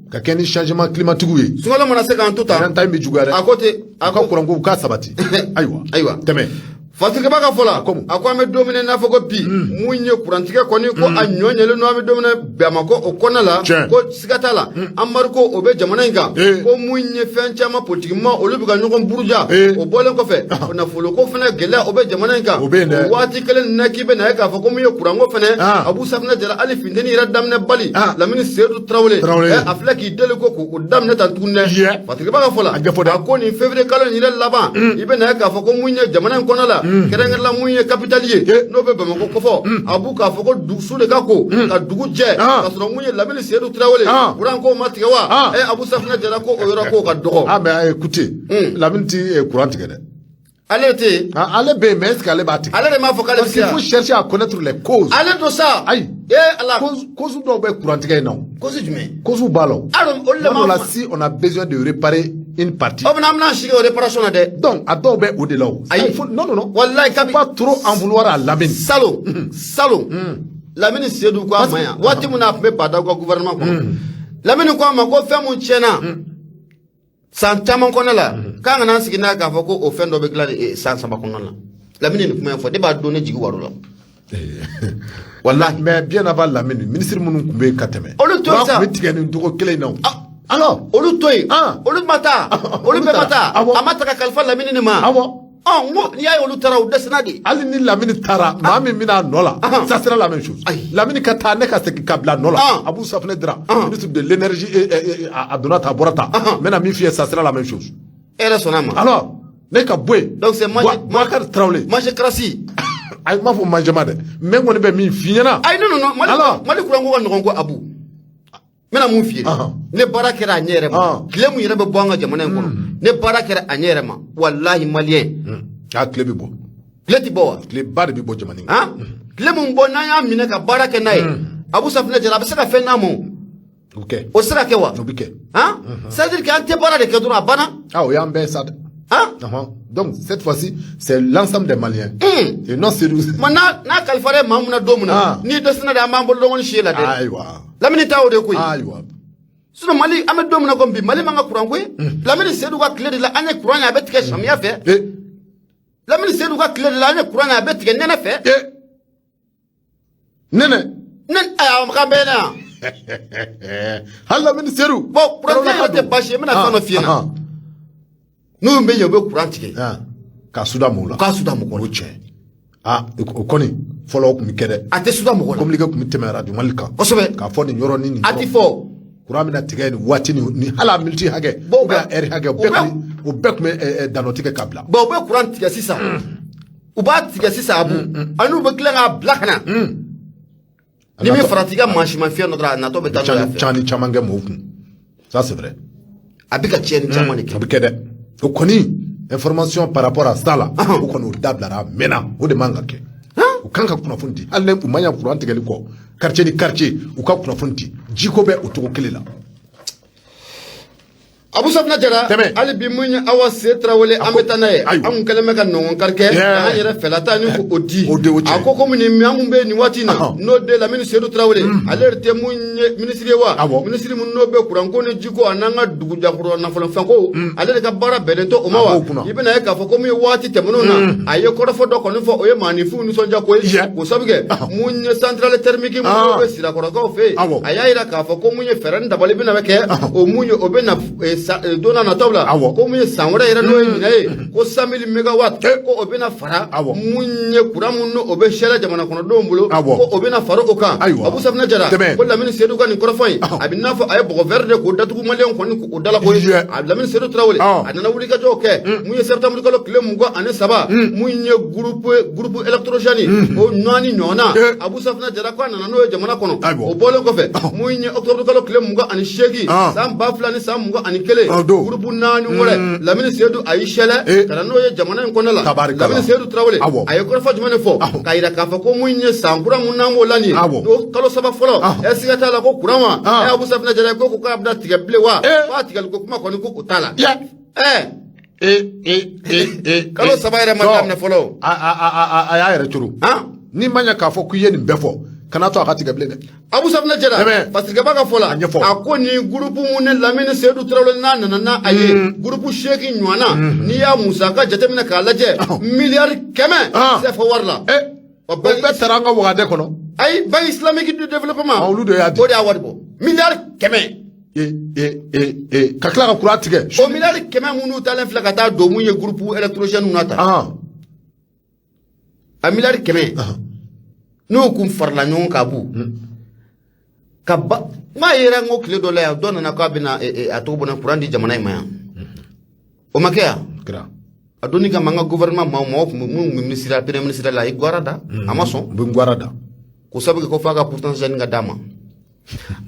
ka kɛ ni changement climatique ye. Sunkalo mana se k'an to tan. Ɲinan ta in bɛ juguya dɛ. A ko ten. A ka kuranko u k'a sabati. Ayiwa. Ayiwa. Tɛmɛ. Fatigaba ka fɔ la, ko mun? A ko an bɛ don min na i n'a fɔ ko bi, mun ye kurantigɛ kɔni ko a ɲɔ ɲɛlen don, an bɛ don min na Bamakɔ o kɔnɔna la. Ko siga t'a la, embargo o bɛ jamana in kan. Ko mun ye fɛn caman, politikima olu bɛ ka ɲɔgɔn buruja. O bɔlen kɔfɛ, nafolo ko fana gɛlɛya o bɛ jamana in kan. O bɛ yen dɛ. O waati kelen nin na k'i bɛ na ye k'a fɔ ko mun ye kuranko fana. Abu Safinɛ Jara, hali funteni yɛrɛ daminɛ bali, Lamini Sedu Tarawele. Tarawele. A filɛ k'i deli ko k'o daminɛ tan tuguni dɛ. Fatigaba ka fɔ la, A ɲɛfɔ dɛ. a ko nin février kalo in yɛrɛ laban, i bɛ na ye k'a fɔ ko mun ye jamana in kɔnɔ la, kɛrɛnkɛrɛnla mun ye capitale ye, n'o bɛ Bamakɔ kɔfɔ, a b'u k'a fɔ ko su de ka ko ka dugu jɛ ka sɔrɔ mun ye Lamini Sedu Tarawele kuran ko ma tigɛ wa. Abu Safinɛ Jara ko o yɔrɔ k'o ka dɔgɔ. Ah, mais écoutez, Lamini ti courant tigɛ dɛ. Ale tɛ yen. Ah, ale bɛ yen, mais est ce que ale b'a tigɛ? Ale de m'a fɔ k'ale bɛ Parce se qu'il yan. faut chercher à connaître les causes. Ale don sa. Ayi. Ala. Cause dɔw bɛ courant tigɛ in na o. Cause jumɛn? Cause b'a la o. Alo, olu de Tuma dɔw m'a la fɔ. si on a besoin de réparer une partie. O bɛna an bɛna sigi o réparation na dɛ. Donc a dɔw bɛ o de la o. Ayi. Il faut, non, non, non. Walayi kabi. Faut pas trop en vouloir à Lamine. Salon salon, Lamini Sedu ko a ma yan waati min na a tun bɛ Badaw ka gouvernement kɔnɔ, Lamini ko a ma ko fɛn mun tiɲɛna san caman kɔnɔ la, k'an kana an sigi n'a ye k'a fɔ ko o fɛn dɔ bɛ dilan san 3 kɔnɔna la. Lamini ye nin kuma in fɔ, ne b'a dɔn, ne jigi war'o la walahi. Mais bien avant Lamine, ministre minnu tun bɛ yen ka tɛmɛ. Olu to yen sa. Courant tun bɛ tigɛ nin cogo kelen in na o. Alors. Olu to yen. Olu ma taa, olu bɛɛ ma taa. A ma ta ka kalifa Lamini nin ma. Ɔ, n ko n'i y'a ye olu taara, u dɛsɛra de. Hali ni Lamini taara, maa min bɛna a nɔ la, ça sera la même chose. Ayi. Lamini ka taa, ne ka segin ka bila nɔ la. Abou Safinɛ Dra, ministre de l'énergie, a donna tan, a bɔra tan, n bɛna min f'i ye, ça sera la même chose. E yɛrɛ sɔnna a ma? Alors ne ka bɔ yen. Donc c'est Boubacar Traoré. Manger crasi. Ayi, n m'a fɔ manjama dɛ, mais n kɔni bɛ min f'i ɲɛna. Ayi, non, non, non, Mali. Alors. Mali kuran ko ka nɔgɔn ko Abu, n bɛna mun f'i ye? Ne baara kɛra a ɲɛ yɛrɛ ma. Tile mun yɛrɛ bɛ bɔ an ka jamana in kɔnɔ, ne baara kɛra a ɲɛ yɛrɛ ma, walahi maliyɛn. A tile bɛ bɔ. Tile ti bɔ wa? Tile ba de bɛ bɔ jamana in kɔnɔ. Han, tile mun bɔ, n'an y'a minɛ ka baara kɛ n'a ye, Abu Safinɛ Jara, a bɛ se ka fɛn d'a ma o. O bɛ kɛ. O tɛ se ka kɛ wa? O bɛ kɛ. Han, c'est à dire que an tɛ baara de kɛ dɔrɔn, a banna. Ah, o y'an bɛɛ sa dɛ. Han. Donc cette fois-ci, c'est l'ensemble des Maliens. Et non Seydou. Ma n'a kalifara maa mun na don min na, n'i dɛsɛra de, an b'an bolo dɔgɔnin si la dɛ. Ayiwa. Lamini ta o de koyi. Ayiwa. Sinon Mali, an bɛ don min na komi bi, Mali man ka kuran koyi. Lamini Seydou ka tile de la, an ye kuran ye, a bɛ tigɛ samiya fɛ. Lamini Seydou ka tile de la, an ye kuran ye, a bɛ tigɛ nɛnɛ fɛ. Nɛnɛ. Ne ayi, a ka bɛn na yan. Hali Lamini Seydou. Bon, kuran tigɛ yɛrɛ tɛ baasi ye, n bɛna fɛn dɔ f'i ɲɛna. N'u bɛ yen, u bɛ kuran tigɛ. K'a suda mɔgɔw la. U k'a suda mɔgɔw la. O tiɲɛ. Ah, o kɔni fɔlɔ o tun bɛ kɛ dɛ. A tɛ suda mɔgɔ la. Communiqué tun bɛ tɛmɛ Radio Mali kan. Kosɛbɛ. K'a fɔ nin yɔrɔ ni nin A ti fɔ. Kuran bɛna tigɛ nin waati ni hali a miniti hakɛ. Bon, ou bien a heure hakɛ, o bɛɛ kɔni o bɛɛ tun bɛ danɔtigɛ ka bila. Bon, u bɛ kuran tigɛ sisan. U b'a tigɛ sisan, Abu. Ani u bɛ tila k'a bila ka na. Ni min farati i ka mansimafɛn dɔ dɔrɔn, a natɔ bɛ taa n'o ye a fɛ. Cani caman kɛ mɔgɔw kun. Ça, c'est vrai. A bɛ ka tiɲɛni caman de kɛ. A bɛ kɛ dɛ. O kɔni, information par rapport à ça là, o kɔni o dabilara a mɛnna, o de man ka kɛ. U kan ka kunnafoni di, hali ni u ma ɲɛ kuran tigɛli kɔ, quartier ni quartier, u ka kunnafoni di. Jiko bɛ o cogo kelen la. Abu Safina Jara. Tɛmɛ. Hali bi, mun ye Awa Se Tarawele, an bɛ taa n'a ye. Ayiwa. An kun kɛlen bɛ ka nɔgɔn kari kɛ an yɛrɛ fɛla ta ni k'o di. O de, o tiɲɛ. A ko komi nin an kun bɛ nin waati in na, n'o de Lamini Seydou Tarawele, ale yɛrɛ tɛ mun ye minisiri ye wa? Awɔ. Minisiri mun n'o bɛ kuranko ni jiko a n'an ka dugu jakɔrɔ nafolofɛnko, ale de ka baara bɛnnen tɛ o ma A wa? b'o kunna. I bɛna ye k'a fɔ ko mun ye waati tɛmɛnenw na, a ye kɔrɔfɔ dɔ kɔni fɔ, o ye maaninfinw nisɔndiya ko ye. K'o sabu kɛ mun ye centrale thermique mun n'o bɛ Sirakɔrɔkaw fɛ yen, a y'a yira k'a fɔ ko mun ye fɛɛrɛ ni dabali bɛna kɛ, o mun ye o bɛ na don n'a nataw la, ko mun ye san wɛrɛ yɛrɛ, n'o ye ɲinɛ ye, ko 100 000 mégawatts, ko o bɛna fara mun ye kuran mun n'o bɛ sɛrɛ jamana kɔnɔdenw bolo, ko o bɛna fara o kan. Abu Safina Jara, ko Lamini Seydou ka nin kɔrɔfɔ in, a bɛ n'a fɔ a ye bɔgɔ vert de k'o datugu maliyɛnw kɔni k'o dala ko ye. A Lamini Seydou Tarawele, a nana wulikajɔw kɛ mun ye septembre kalo tile 23, mun ye groupe électrogène o naani ɲɔgɔnna. Abu Safina Jara ko a nana n'o ye jamana kɔnɔ. O bɔlen kɔfɛ, mun ye octobre kalo tile 28, san 2021, groupe naani wɛrɛ, Lamini Seydou a y'i sɛlɛ ka na n'o ye jamana in kɔnɔ la. Lamini Seydou Tarawele, a ye kɔrɔfɔ jumɛn de fɔ k'a yira k'a fɔ ko mun ye san kura mun n'an b'o la nin ye, n'o kalo 3 fɔlɔ, ɛ siga t'a la ko kuran wa, ɛ Abu Safina Jara ko k'a bɛna tigɛ bilen wa, k'a tigɛli ko kuma kɔni ko o t'a la. Ɛ kalo 3 yɛrɛ ma daminɛ fɔlɔ. A y'a yɛrɛ coro. N'i ma ɲɛ k'a fɔ k'i ye nin bɛɛ fɔ, kana to a ka tigɛ bilen dɛ. Abu Safina Jara, Fasirikɛba ka fɔ la, a ko nin groupe mun ni Lamini Seydou Tarawele n'a nana n'a a ye, groupe 8 ɲɔgɔnna, n'i y'a musaka jateminɛ k'a lajɛ, miliyari 100 CFA wari la. O bɛɛ taara an ka wagandɛ kɔnɔ. Ayi, Banque islamique du développement. Olu de y'a di. O de y'a wari bɔ, miliyari 100. Ka tila ka kuran tigɛ. O miliyari 100 minnu taalen filɛ ka taa don mun ye groupe électrogène na ta. A miliyari 100 n'o kun farala ɲɔgɔn kan, bu ka ba n k'a yera, n ko tile dɔ la yan, dɔ nana k'a bɛna a tɔgɔ bɔnna kuran di jamana in ma yan, o ma kɛ yan. A donni kama, an ka gouvernement maaw mɔgɔw kun minnu kun bɛ ministre premier ministre la, a ye gwara da, a ma sɔn. U bɛ gwara da. K'o sababu kɛ ko f'a ka pourcentage ka d'a ma.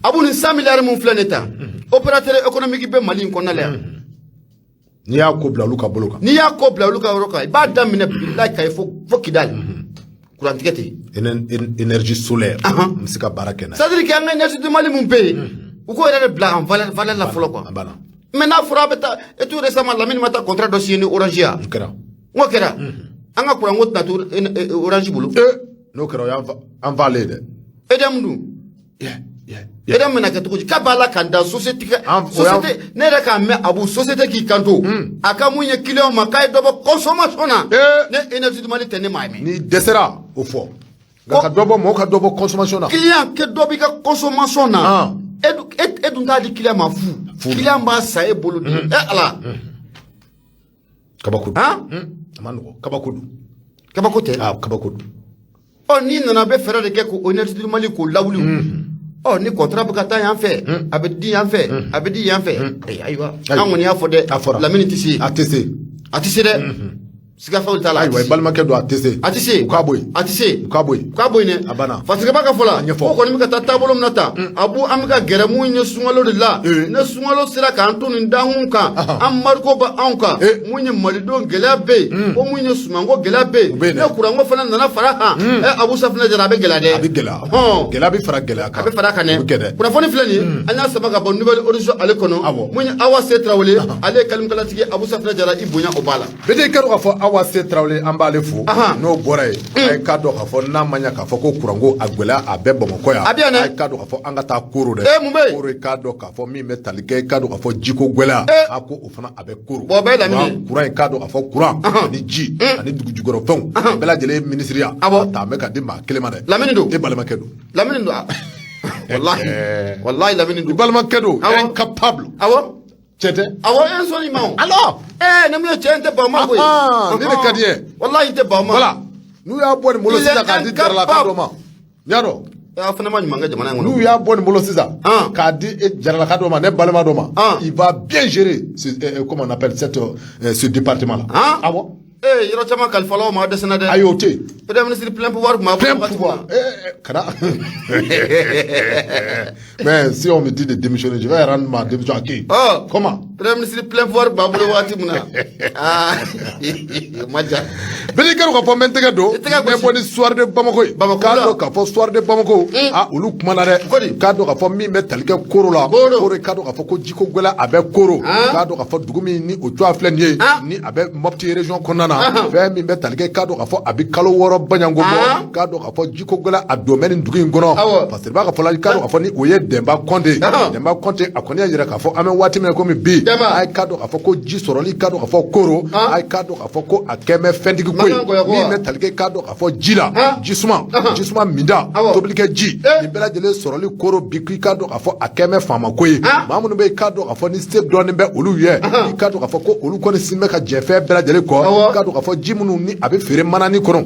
Abu, nin 100 miliyari mun filɛ nin ta, opérateur économique bɛ Mali in kɔnɔna la yan. N'i y'a ko bila olu ka bolo kan. N'i y'a ko bila olu ka yɔrɔ kan, i b'a daminɛ bilayi Kayi fo Kidali, kurantigɛ tɛ yen. Énergie solaire. N bɛ se ka baara kɛ n'a ye. C'est à dire que an ka énergie du Mali mun bɛ yen, u k'o yɛrɛ de bila en valeur la fɔlɔ quoi. A banna. Mais n'a fɔra a bɛ taa, et tout récemment Lamini ma taa contrat dɔ signé ni Orange ya. O kɛra. N ko kɛra. An ka kuran ko tɛna to Orange bolo. N'o kɛra, o y'an falen dɛ. EDM dun. EDM bɛna kɛ cogo di? K'a b'a la ka dan société société, ne yɛrɛ k'a mɛn, Abu, société k'i kanto a ka mun ye client ma k'a ye dɔ bɔ consommation na. Ne énergie du Mali tɛ, ne m'a mɛn. N'i dɛsɛra, o fɔ. Nka ka dɔ bɔ, mɔgɔw ka dɔ bɔ consommation na. Client kɛ dɔ b'i ka consommation na. E dun t'a di client ma fu. Client b'a san e bolo de. Ɛ Ala. Kabako don. A ma nɔgɔn, kabako don. Kabako tɛ. Ah, kabako don. Ɔ, n'i nana, a bɛ fɛɛrɛ de kɛ k'o énergie du Mali k'o lawuli. Ɔ, ni contrat bɛ ka taa yan fɛ, a bɛ di yan fɛ, a bɛ di yan fɛ. Ayiwa, an kɔni y'a fɔ dɛ. A fɔra. Lamini tɛ se. A tɛ se. A tɛ se dɛ. Siga foyi t'a la. Ayiwa, i balimakɛ don, a tɛ se. A tɛ se. U k'a bɔ yen. A tɛ se. U k'a bɔ yen. U k'a bɔ yen dɛ. A banna. Fasikɛba ka fɔ la. A ɲɛfɔ. Ko kɔni bɛ ka taa taabolo min na tan, Abu, an bɛ ka gɛrɛ mun ye sunkalo de la. Ne sunkalo sera k'an to nin dankun kan, embargo bɛ anw kan. Mun ye malidenw gɛlɛya bɛ yen, ko mun ye sumanko gɛlɛya bɛ U bɛ yen, yen dɛ. Ne kuranko fana nana fara kan. Abu Safinɛ Jara, a bɛ gɛlɛya dɛ. A bɛ gɛlɛya. Gɛlɛya bɛ fara gɛlɛya kan. A bɛ fara a kan dɛ. O bɛ kɛ dɛ. Kunnafoni filɛ nin ye, an y'a sama ka bɔ Nouvel Horizon ale kɔnɔ. Mun ye Awa Se Tarawele, ale ye kalimkalatigi. Abu Safinɛ Jara, i bonya o b'a la. Bete, i ka dɔn k'a fɔ Awa Se Tarawele, an b'ale fo. N'o bɔra yen, a ye k'a dɔn k'a fɔ n'a ma ɲɛ k'a fɔ ko kuranko a gɛlɛya a bɛ Bamakɔ yan. A bɛ yan dɛ. A ye k'a dɔn k'a fɔ an ka taa Koro dɛ. Ee, mun bɛ yen? Koro, i k'a dɔn k'a fɔ min bɛ tali kɛ, i k'a dɔn k'a fɔ jiko gɛlɛya. A ko o fana a bɛ Koro. Bon, o bɛɛ ye Lamini ye. Kuran, i k'a dɔn k'a fɔ kuran ani ji ani dugujukɔrɔfɛnw bɛɛ lajɛlen ye minisiriya. A ta bɛ ka di maa kelen ma dɛ. Lamini don. E balimakɛ don. Lamini don. Wallahi, wallahi, Lamini I don. balimakɛ don. Incapable. Cɛ tɛ. Awɔ, e sɔnni ma o. Alors. Ni mun ye cɛ in tɛ ban o ma koyi. Ne de ka di ye. Wallahi, i tɛ ban o ma. Voilà. N'u y'a bɔ nin bolo Il est sisan k'a di Jaralaka dɔ ma. N y'a dɔn. A fana ma ɲuman kɛ jamana in kɔnɔ. N'u y'a bɔ nin bolo sisan k'a di Jaralaka dɔ ma, ne balima dɔ ma, il va bien gérer ce, comment on appelle cette, ce département là. Awɔ. Ee, yɔrɔ caman kalifalaw ma, a dɛsɛna dɛ. Ayi, o tɛ yen. Premier ministre plein pouvoir tun b'a bolo Plein wagati min pouvoir. na. Kana. Mais si on me dit de démissionner, je vais rendre ma démission à qui? Oh. Comment? Premier ministre plein pouvoir tun b'a bolo wagati min na, aa, o ma diya. Bɛɛ k'a dɔn k'a fɔ n bɛ n tɛgɛ don I tɛgɛ n bɛ gosi. bɔ ni Soir de Bamako ye. Bamako K'a la. dɔn k'a fɔ Soir de Bamako, ah, olu kumana dɛ. Kodi. K'a dɔn k'a fɔ min bɛ tali kɛ Koro la. Koro. Koro, k'a dɔn k'a fɔ ko jiko gɛlɛya a bɛ Koro. K'a dɔn k'a fɔ dugu min ni o cogoya filɛ nin ye, ni a bɛ Mopti région kɔnɔna na. Fɛn min bɛ tali kɛ, k'a dɔn k'a fɔ a bɛ kalo 6 baɲanko bɔ. K'a dɔn k'a fɔ jiko gɛlɛya a don bɛ nin dugu in kɔnɔ. Parce que i b'a ka fɔ la, k'a dɔn k'a fɔ ni o ye Dɛnba Kɔnte. Dɛnba Kɔnte, a kɔni y'a jira k'a fɔ an bɛ waati min na komi bi. Dɛnba. A ye k'a dɔn k'a fɔ ko ji sɔrɔli, k'a dɔn k'a fɔ Koro. A ye k'a dɔn k'a fɔ ko a kɛn bɛ fɛntigi ko ye. Mankan goya ko Min wa? bɛ tali kɛ, k'a dɔn k'a fɔ ji la. Ji suma. Ji suma minda. Tobilikɛ ji. Nin bɛɛ lajɛlen sɔrɔli Koro bi, k'i k'a dɔn k'a fɔ a kɛn bɛ faama ko ye. Maa minnu bɛ yen, k'a dɔn k'a fɔ ni se dɔɔnin bɛ olu ye. I k'a dɔn k'a fɔ ko olu kɔni sin bɛ ka jɛ fɛn bɛɛ lajɛlen kɔ. K'a dɔn k'a fɔ ji minnu ni a bɛ feere manani kɔnɔ.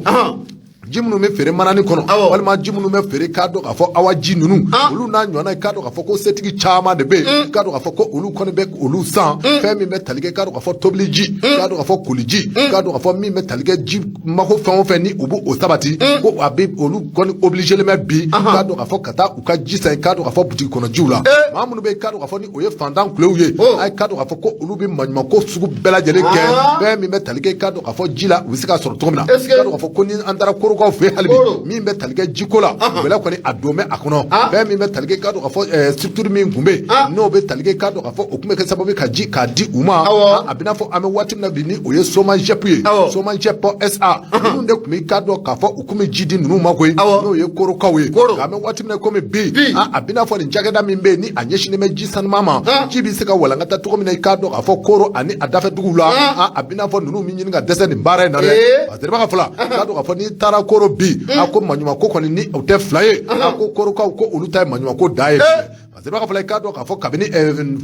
Ji minnu bɛ feere manani kɔnɔ, walima ji minnu bɛ feere, k'a dɔn k'a fɔ awa ji ninnu, olu n'a ɲɔgɔnna ye, k'a dɔn k'a fɔ ko setigi caman de bɛ yen, k'a dɔn k'a fɔ ko olu kɔni bɛ olu san. Fɛn min bɛ tali kɛ, k'a dɔn k'a fɔ tobili ji, k'a dɔn k'a fɔ koli ji, k'a dɔn k'a fɔ min bɛ tali kɛ ji mako fɛn o fɛn ni u b'o sabati, ko a bɛ olu kɔni obligé bɛ bi, k'a dɔn k'a fɔ ka taa u ka ji san, k'a dɔn k'a fɔ butigi kɔnɔ jiw la. Maa minnu bɛ yen, k'a dɔn k'a fɔ ni o ye fantan kulew ye, a ye k'a dɔn k'a fɔ ko olu bɛ maɲumanko sugu bɛɛ lajɛlen kɛ. Fɛn min bɛ tali kɛ, k'a dɔn k'a fɔ ji la, u bɛ se k'a sɔrɔ cogo min na. Est-ce que K'a dɔn k'a fɔ ko ni an taara Korokaw fɛ yen hali bi, Koro. min bɛ tali kɛ jiko la, gɛlɛya kɔni a don bɛ a kɔnɔ. Fɛn min bɛ tali kɛ, k'a dɔn k'a fɔ structure min tun bɛ yen, n'o bɛ tali kɛ, k'a dɔn k'a fɔ o tun bɛ kɛ sababu ye ka ji k'a di u ma. A bɛ n'a fɔ an bɛ waati min na bi, ni o ye Somagep ye. Somagep SA ninnu de tun bɛ, k'a dɔn k'a fɔ u tun bɛ ji di ninnu ma koyi, n'o ye Korokaw ye. Koro. Nka an bɛ waati min na komi bi, Bi. a bɛ n'a fɔ nin cakɛda min bɛ yen ni a ɲɛsinnen bɛ ji sanuman ma, ji bɛ se ka walankata cogo min na, i k'a dɔn k'a fɔ Koro ani a dafɛ duguw la, a bɛ n'a fɔ ninnu bɛ ɲini ka dɛsɛ nin baara in na dɛ. Parce que ka fɔ la, k'a dɔn k'a fɔ n'i taara Koro bi, a ko maɲumanko kɔni ni o tɛ fila ye, a ko Korokaw ko olu ta ye maɲumanko da ye. Parce que b'a fɔ la, i k'a dɔn k'a fɔ kabini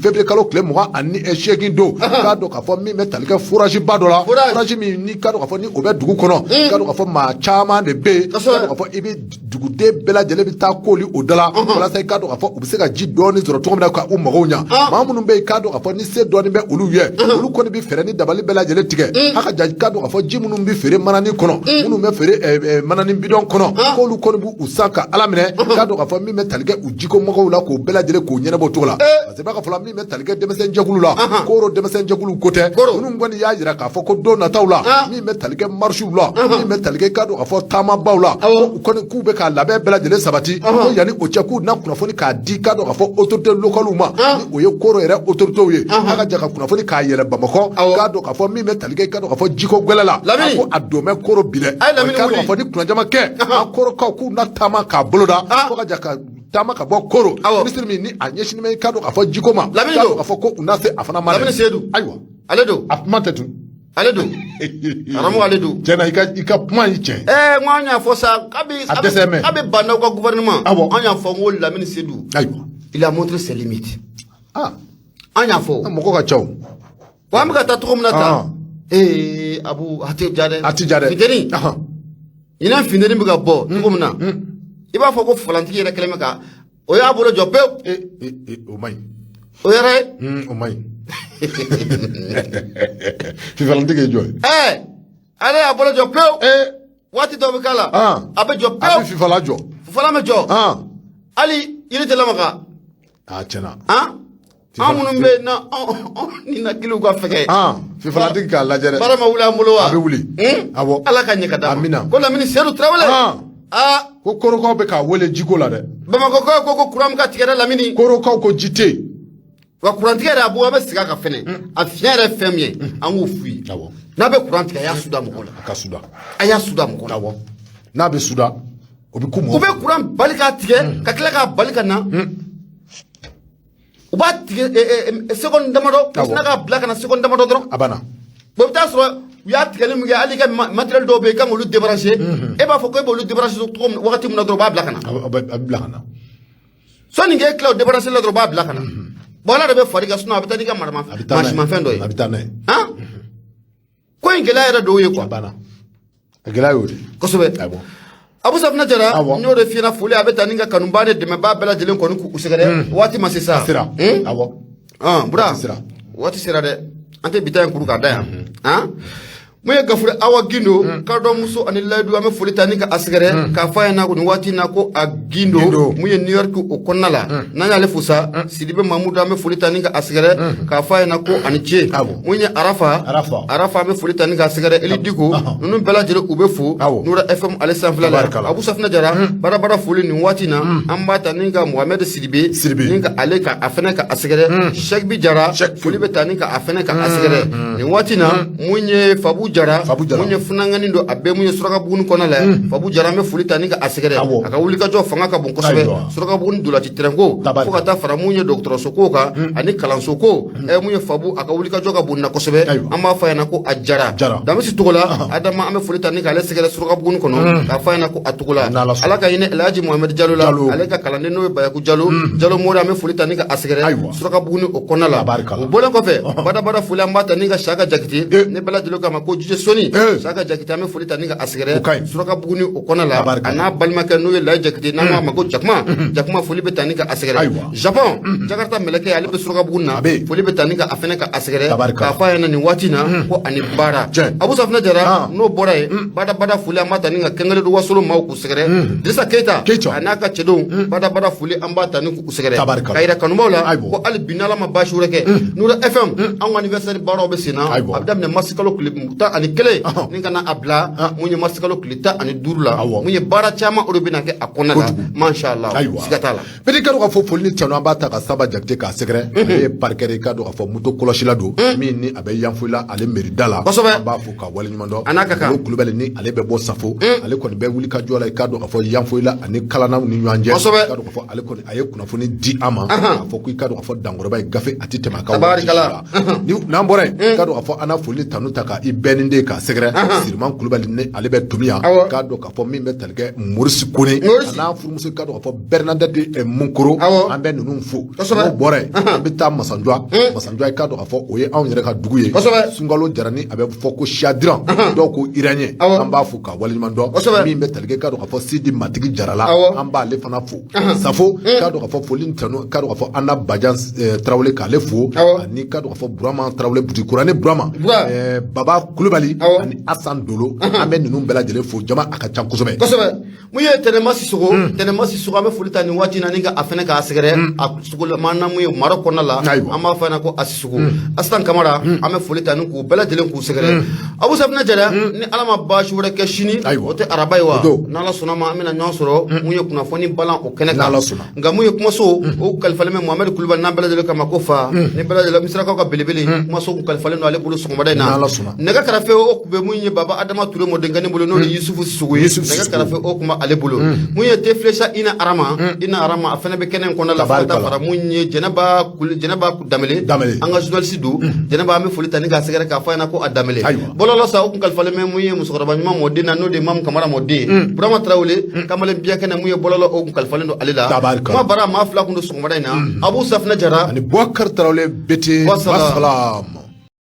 février kalo tile 28 don, k'a dɔn k'a fɔ min bɛ tali kɛ forage ba dɔ la, Forage. forage min ni k'a dɔn k'a fɔ ni o bɛ dugu kɔnɔ, k'a dɔn k'a fɔ maa caman de bɛ yen, k'a dɔn k'a fɔ i bɛ duguden bɛɛ lajɛlen bɛ taa koli o da la walasa i k'a dɔn k'a fɔ u bɛ se ka ji dɔɔni sɔrɔ cogo min na ka u magow ɲa. Maa minnu bɛ yen, k'a dɔn k'a fɔ ni se dɔɔni bɛ olu ye, olu kɔni bɛ fɛɛrɛ ni dabali bɛɛ lajɛlen tigɛ a ka ja, k'a dɔn k'a fɔ ji minnu bɛ feere manani kɔnɔ, minnu bɛ feere manani bidɔn kɔnɔ, k'olu kɔni b'u san ka ala minɛ, k'a dɔn k'a fɔ min bɛ tali kɛ u jiko mɔgɔw la, k'o bɛɛ lajɛlen k'o ɲɛnabɔ o cogo la. Parce que b'a ka fɔ la, min bɛ tali kɛ denmisɛn jɛkulu la, Koro denmisɛn jɛkulu ko tɛ, minnu kɔni y'a jira k'a fɔ ko don nataw la, min bɛ tali kɛ marisiw la, min bɛ tali kɛ, k'a dɔn k'a fɔ taamabaw la, ko u kɔni k'u bɛ k'a labɛn bɛɛ lajɛlen sabati, ko yanni o cɛ k'u na kunnafoni k'a di, k'a dɔn k'a fɔ autorité locale ma, ni o ye Koro yɛrɛ autorités ye, a ka jɛ ka kunnafoni k'a yɛlɛ Bamakɔ, k'a dɔn k'a fɔ min bɛ tali kɛ, k'a dɔn k'a fɔ jiko gwɛlɛ la, Lamini. a ko a don bɛ Koro bi dɛ. A ye Lamini K'a dɔn wuli. k'a fɔ ni kunnajama kɛ, an Korokaw k'u na taama k'a boloda fo ka jɛ ka taama ka bɔ Koro. Minisiri min ni a ɲɛsinnen bɛ, k'a dɔn k'a fɔ jiko ma, Lamini k'a don. dɔn k'a fɔ ko u na se a fana ma dɛ. Lamini Seydou. Ayiwa. Ale don. A kuma tɛ tun. Ale don, karamɔgɔ, ale don. Tiɲɛna, i ka kuma y'i tiɲɛ. N ko an y'a fɔ sa kabi A dɛsɛ mɛ. kabi Bah N'Daw ka gouvernement. An y'a fɔ n ko Lamini Seydou, il a montré ses limites. An y'a fɔ. Mɔgɔ ka ca o. Wa an bɛ ka taa cogo min na tan, Abu, a tɛ ja dɛ. A ti ja dɛ. Funteni ɲinan, funteni bɛ ka bɔ cogo min na, i b'a fɔ ko falantigi yɛrɛ kɛlen bɛ ka o y'a bolo jɔ pewu. E, o man ɲi. O yɛrɛ ye. O man ɲi. Fifalantigi ye jɔn ye? Ale y'a bolo jɔ pewu. Waati dɔ bɛ k'a la, a bɛ jɔ a bɛ pewu. Fifala jɔ. Fufala bɛ jɔ. Hali yiri tɛ lamaga. A tiɲɛna. An minnu bɛ yen, n'an ninakiliw ka fɛgɛ, Fifalatigi k'a lajɛ dɛ. Baara ma wuli an bolo wa? A bɛ wuli. Awɔ. Ala ka ɲɛ ka d'a ma. Amina. Ko Lamini Sedu Tarawele. Ko korokaw bɛ k'a wele jiko la dɛ. Bamakɔkaw ko kuran bɛ ka tigɛ dɛ, Lamini. Korokaw ko ji tɛ yen. Wa kurantigɛ yɛrɛ, a bɔ, an bɛ segin a kan fɛnɛ, a fiɲɛ yɛrɛ fɛn min ye, an k'o f'u ye. N'a bɛ kuran tigɛ, a y'a suda mɔgɔ la. A ka suda. A y'a suda mɔgɔ la. Awɔ, n'a bɛ suda, o bɛ ku U mɔgɔ. bɛ kuran bali k'a tigɛ, ka tila k'a bali ka na. U b'a tigɛ seconde damadɔ, u sina k'a bila ka na seconde damadɔ dɔrɔn. A banna. Bon, i bɛ taa sɔrɔ u y'a tigɛli min kɛ, hali i ka matériel dɔw bɛ yen, i kan k'olu débrancher, e b'a fɔ ko e b'olu débrancher cogo min, wagati min na dɔrɔn, u b'a bila ka na. A bɛ bila ka na. Sɔnni k'e tila o débrancher la dɔrɔn, u b'a bila ka na. Bon, Ala de bɛ fari kan, sinon a bɛ taa n'i ka A bɛ taa n'a ye. mansimafɛn dɔ ye. A bɛ taa n'a ye. Han, ko in gɛlɛya yɛrɛ dɔw ye A quoi. banna, a gɛlɛya y'o de ye. Kosɛbɛ. Abu Safinɛ Jara. N y'o de f'i ɲɛna, foli a bɛ taa ni ka kanubaa ni dɛmɛbaa bɛɛ lajɛlen kɔni k'u sɛgɛrɛ. Waati ma se sa. A sera. Awɔ. Bura. Waati sera. Waati sera dɛ, an tɛ bi ta in kuru k'a da yan. Han, mun ye Gafure Awa Gindo kadɔmuso ani layidu, an bɛ foli ta ni ka a sɛgɛrɛ k'a fɔ a ɲɛna nin waati in na ko a Gindo. Gindo. Mun ye New York o kɔnɔna la, n'an y'ale fo sa. Sidibe Mamudu, an bɛ foli ta ni ka a sɛgɛrɛ k'a fɔ a ɲɛna ko ani ce. Mun ye Arafa. Arafa. Arafa, an bɛ foli ta ni k'a sɛgɛrɛ. Eli Diko, ninnu bɛɛ lajɛlen u bɛ fo Nura FM ale sanfɛla la. Tabarikala. Abu Safinɛ Jara, barabara foli nin waati in na, an b'a ta ni ka Mohamed Sidibe. Sidibe. Ni ka ale ka a fɛnɛ ka a sɛgɛrɛ. Cheikh Bi Jara. Cheikh. Foli bɛ ta ni ka a fɛnɛ ka a sɛgɛrɛ nin waati in na. Mun ye Fabu Jara. Fabu Jara. Mun ye funangani don, a bɛɛ mun ye Surakabugu kɔnɔ la. Fabu Jara, an bɛ foli ta ni ka a sɛgɛrɛ. A ka wulikajɔ fanga ka bon kosɛbɛ. Surakabugu dolaci tɛrɛnko, fo ka taa fara mun ye dɔgɔtɔrɔso ko kan ani kalanso ko, mun ye Fabu, a ka wulikajɔ ka bon na kosɛbɛ. An b'a fɔ a ɲɛna ko a Jara. Jara. Damisi Togola Adama, an bɛ foli ta ni k'ale sɛgɛrɛ Surakabugu kɔnɔ k'a fɔ a ɲɛna ko a Togola. N'Ala sɔnna. Ala ka hinɛ Elhaji Mohamed Jalo la. Jalo. Ale ka kalanden n'o ye Bayaku Jalo, Jalo Mori, an bɛ foli ta ni ka a sɛgɛrɛ Surakabugu o kɔnɔna la. Tabarikala. O bɔlen kɔfɛ, badabada foli an b'a ta ni ka Saka Jakite, ne bɛɛ lajɛlen k'a ma ko Jije Soni. Saka Jakite, an bɛ foli ta ni ka a sɛgɛrɛ O ka ɲi. Surakabugu o kɔnɔna la. Tabarikala. A n'a balimakɛ n'o ye Layi Jakite, n'an k'a ma ko Jakuma Jakuma, foli bɛ ta ni ka a sɛgɛrɛ. Japon Jakarta mɛlɛkɛ, ale bɛ Surakabugu na. A bɛ yen. Foli bɛ ta ni ka a fɛnɛ ka a sɛgɛrɛ Tabarikala. k'a fɔ a ɲɛna nin waati in na ko ani baara. Abu Safinɛ Jara. N'o bɔra yen, badabada foli an b'a ta ni ka Kɛngɛlɛ Wasolo maaw k'u sɛgɛrɛ. Dirisa Keyita. Keyita. A n'a ka cɛdenw, badabada foli an b'a ta ni k'u sɛgɛrɛ. Tabarikala. Ka yira kanubaw la ko hali bi, n'Ala ma baasi wɛrɛ kɛ, Nura FM, anw ka anniversaire baaraw bɛ sen na. A bɛ daminɛ mars kalo tile 11 ni ka na a bila mun ye mars kalo tile 15 la. Mun ye baara caman, o de bɛna kɛ a kɔnɔna la, masha Allah. Siga t'a la. Bɛɛ ka dɔn k'a fɔ foli ni tanu, an b'a ta ka Saba Jakite k'a sɛgɛrɛ. Ale ye parikɛri, ka dɔn k'a fɔ moto kɔlɔsila don min ni a bɛ Yanfolila, ale mairie da la. An b'a fo ka waleɲuman dɔn. A n'a ka kan. O Kulubali ni ale bɛ bɔ Safo, ale kɔni bɛ wuli ka jɔ la, i ka dɔn k'a fɔ Yanfolila ani Kalanaw ni ɲɔgɔn cɛ. I ka dɔn k'a fɔ ale kɔni a ye kunnafoni di an ma k'a fɔ ko i ka dɔn k'a fɔ Dankɔrɔba ye gafe a tɛ tɛmɛ a ka waati si Tabarikala. la. Ni n'an bɔra yen, i ka dɔn k'a fɔ an na foli tanu ta ka i bɛɛ ni den k'a sɛgɛrɛ. Siriman Kulubali ni ale bɛ Tomiya, k'a dɔn k'a fɔ min bɛ tali kɛ Morisi Kone, Morisi. a n'a furumuso, i ka dɔn k'a fɔ Bernadette Munkoro, an bɛ ninnu fo. N'o bɔra yen, an bɛ taa Masanjua. Masanjua, i ka dɔn k'a fɔ o ye anw yɛrɛ ka dugu ye. Sunkalo Jara ni a bɛ fɔ ko Siadiran, dɔw ko Iranien, an b'a fo ka waleɲuman dɔn. Min bɛ tali kɛ, i ka dɔn k'a fɔ Sidi Matigi Jara la, an b'ale fana fo. Safo, k'a dɔn k'a fɔ foli ni tanu, k'a dɔn k'a fɔ an na Bajan Tarawele k'ale fo, ani k'a dɔn k'a fɔ Burama Tarawele Butikura ni Burama, Bura. Baba Kulubali ani Asan Dolo, an bɛ ninnu bɛɛ lajɛlen fo. Jama a ka ca kosɛbɛ. Kosɛbɛ. Mun ye Tɛnɛma Sisoko, Tɛnɛma Sisoko, an bɛ foli ta nin waati in na ni ka a fɛnɛ k'a sɛgɛrɛ a sogo maa na mun ye mara kɔnɔna la. An b'a fɔ a ɲɛna ko a Sisoko Asitan Kamara, an bɛ foli ta ni k'u bɛɛ lajɛlen k'u sɛgɛrɛ. Abu Safinɛ Jara, ni Ala ma baasi wɛrɛ kɛ, sini o tɛ araba ye wa? O don. N'Ala sɔnna ma, an bɛna ɲɔgɔn sɔrɔ mun ye kunnafoni balan o kɛnɛ kan. N'Ala sɔnna. Nka mun ye kumaso o kalifalen bɛ Mohamed Kulubali, n'an bɛɛ lajɛlen kama ko fa ni bɛɛ lajɛlen Misirakaw ka belebele, kumaso kun kalifalen don ale bolo sɔgɔmada in na. N'Ala sɔnna. Nɛgɛ karafe o kun bɛ mun ye Baba Adama Ture mɔdenkɛnin bolo, n'o ye Yusufu Sisoko ye. Yusufu Nɛgɛ Sisoko. karafe o kun b'ale bolo. Mun ye Teflesa Ina Arama, Ina Arama, a fɛnɛ bɛ kɛnɛ in kɔnɔna la, fo ka taa Tabarikala. fara mun ye Jɛnɛba Kuli, Jɛnɛba Damele. Damele. An ka journaliste don Jɛnɛba, an bɛ foli ta ni k'a sɛgɛrɛ k'a fɔ a ɲɛna ko a Damele. Bɔlɔlɔ sa, o kun kalifalen bɛ mun ye musokɔrɔba ɲuman mɔden na, n'o de ye Mamu Kamara mɔden, Burama Tarawele kamalen biya kɛnɛ, mun ye bɔlɔlɔ o kun kalifalen don ale la. Tabarikala. Kuma bara maa fila kun don sɔgɔmada in na, Abu Safinɛ Jara ani Boubacar Tarawele Bete. Wassalam. Wassalam.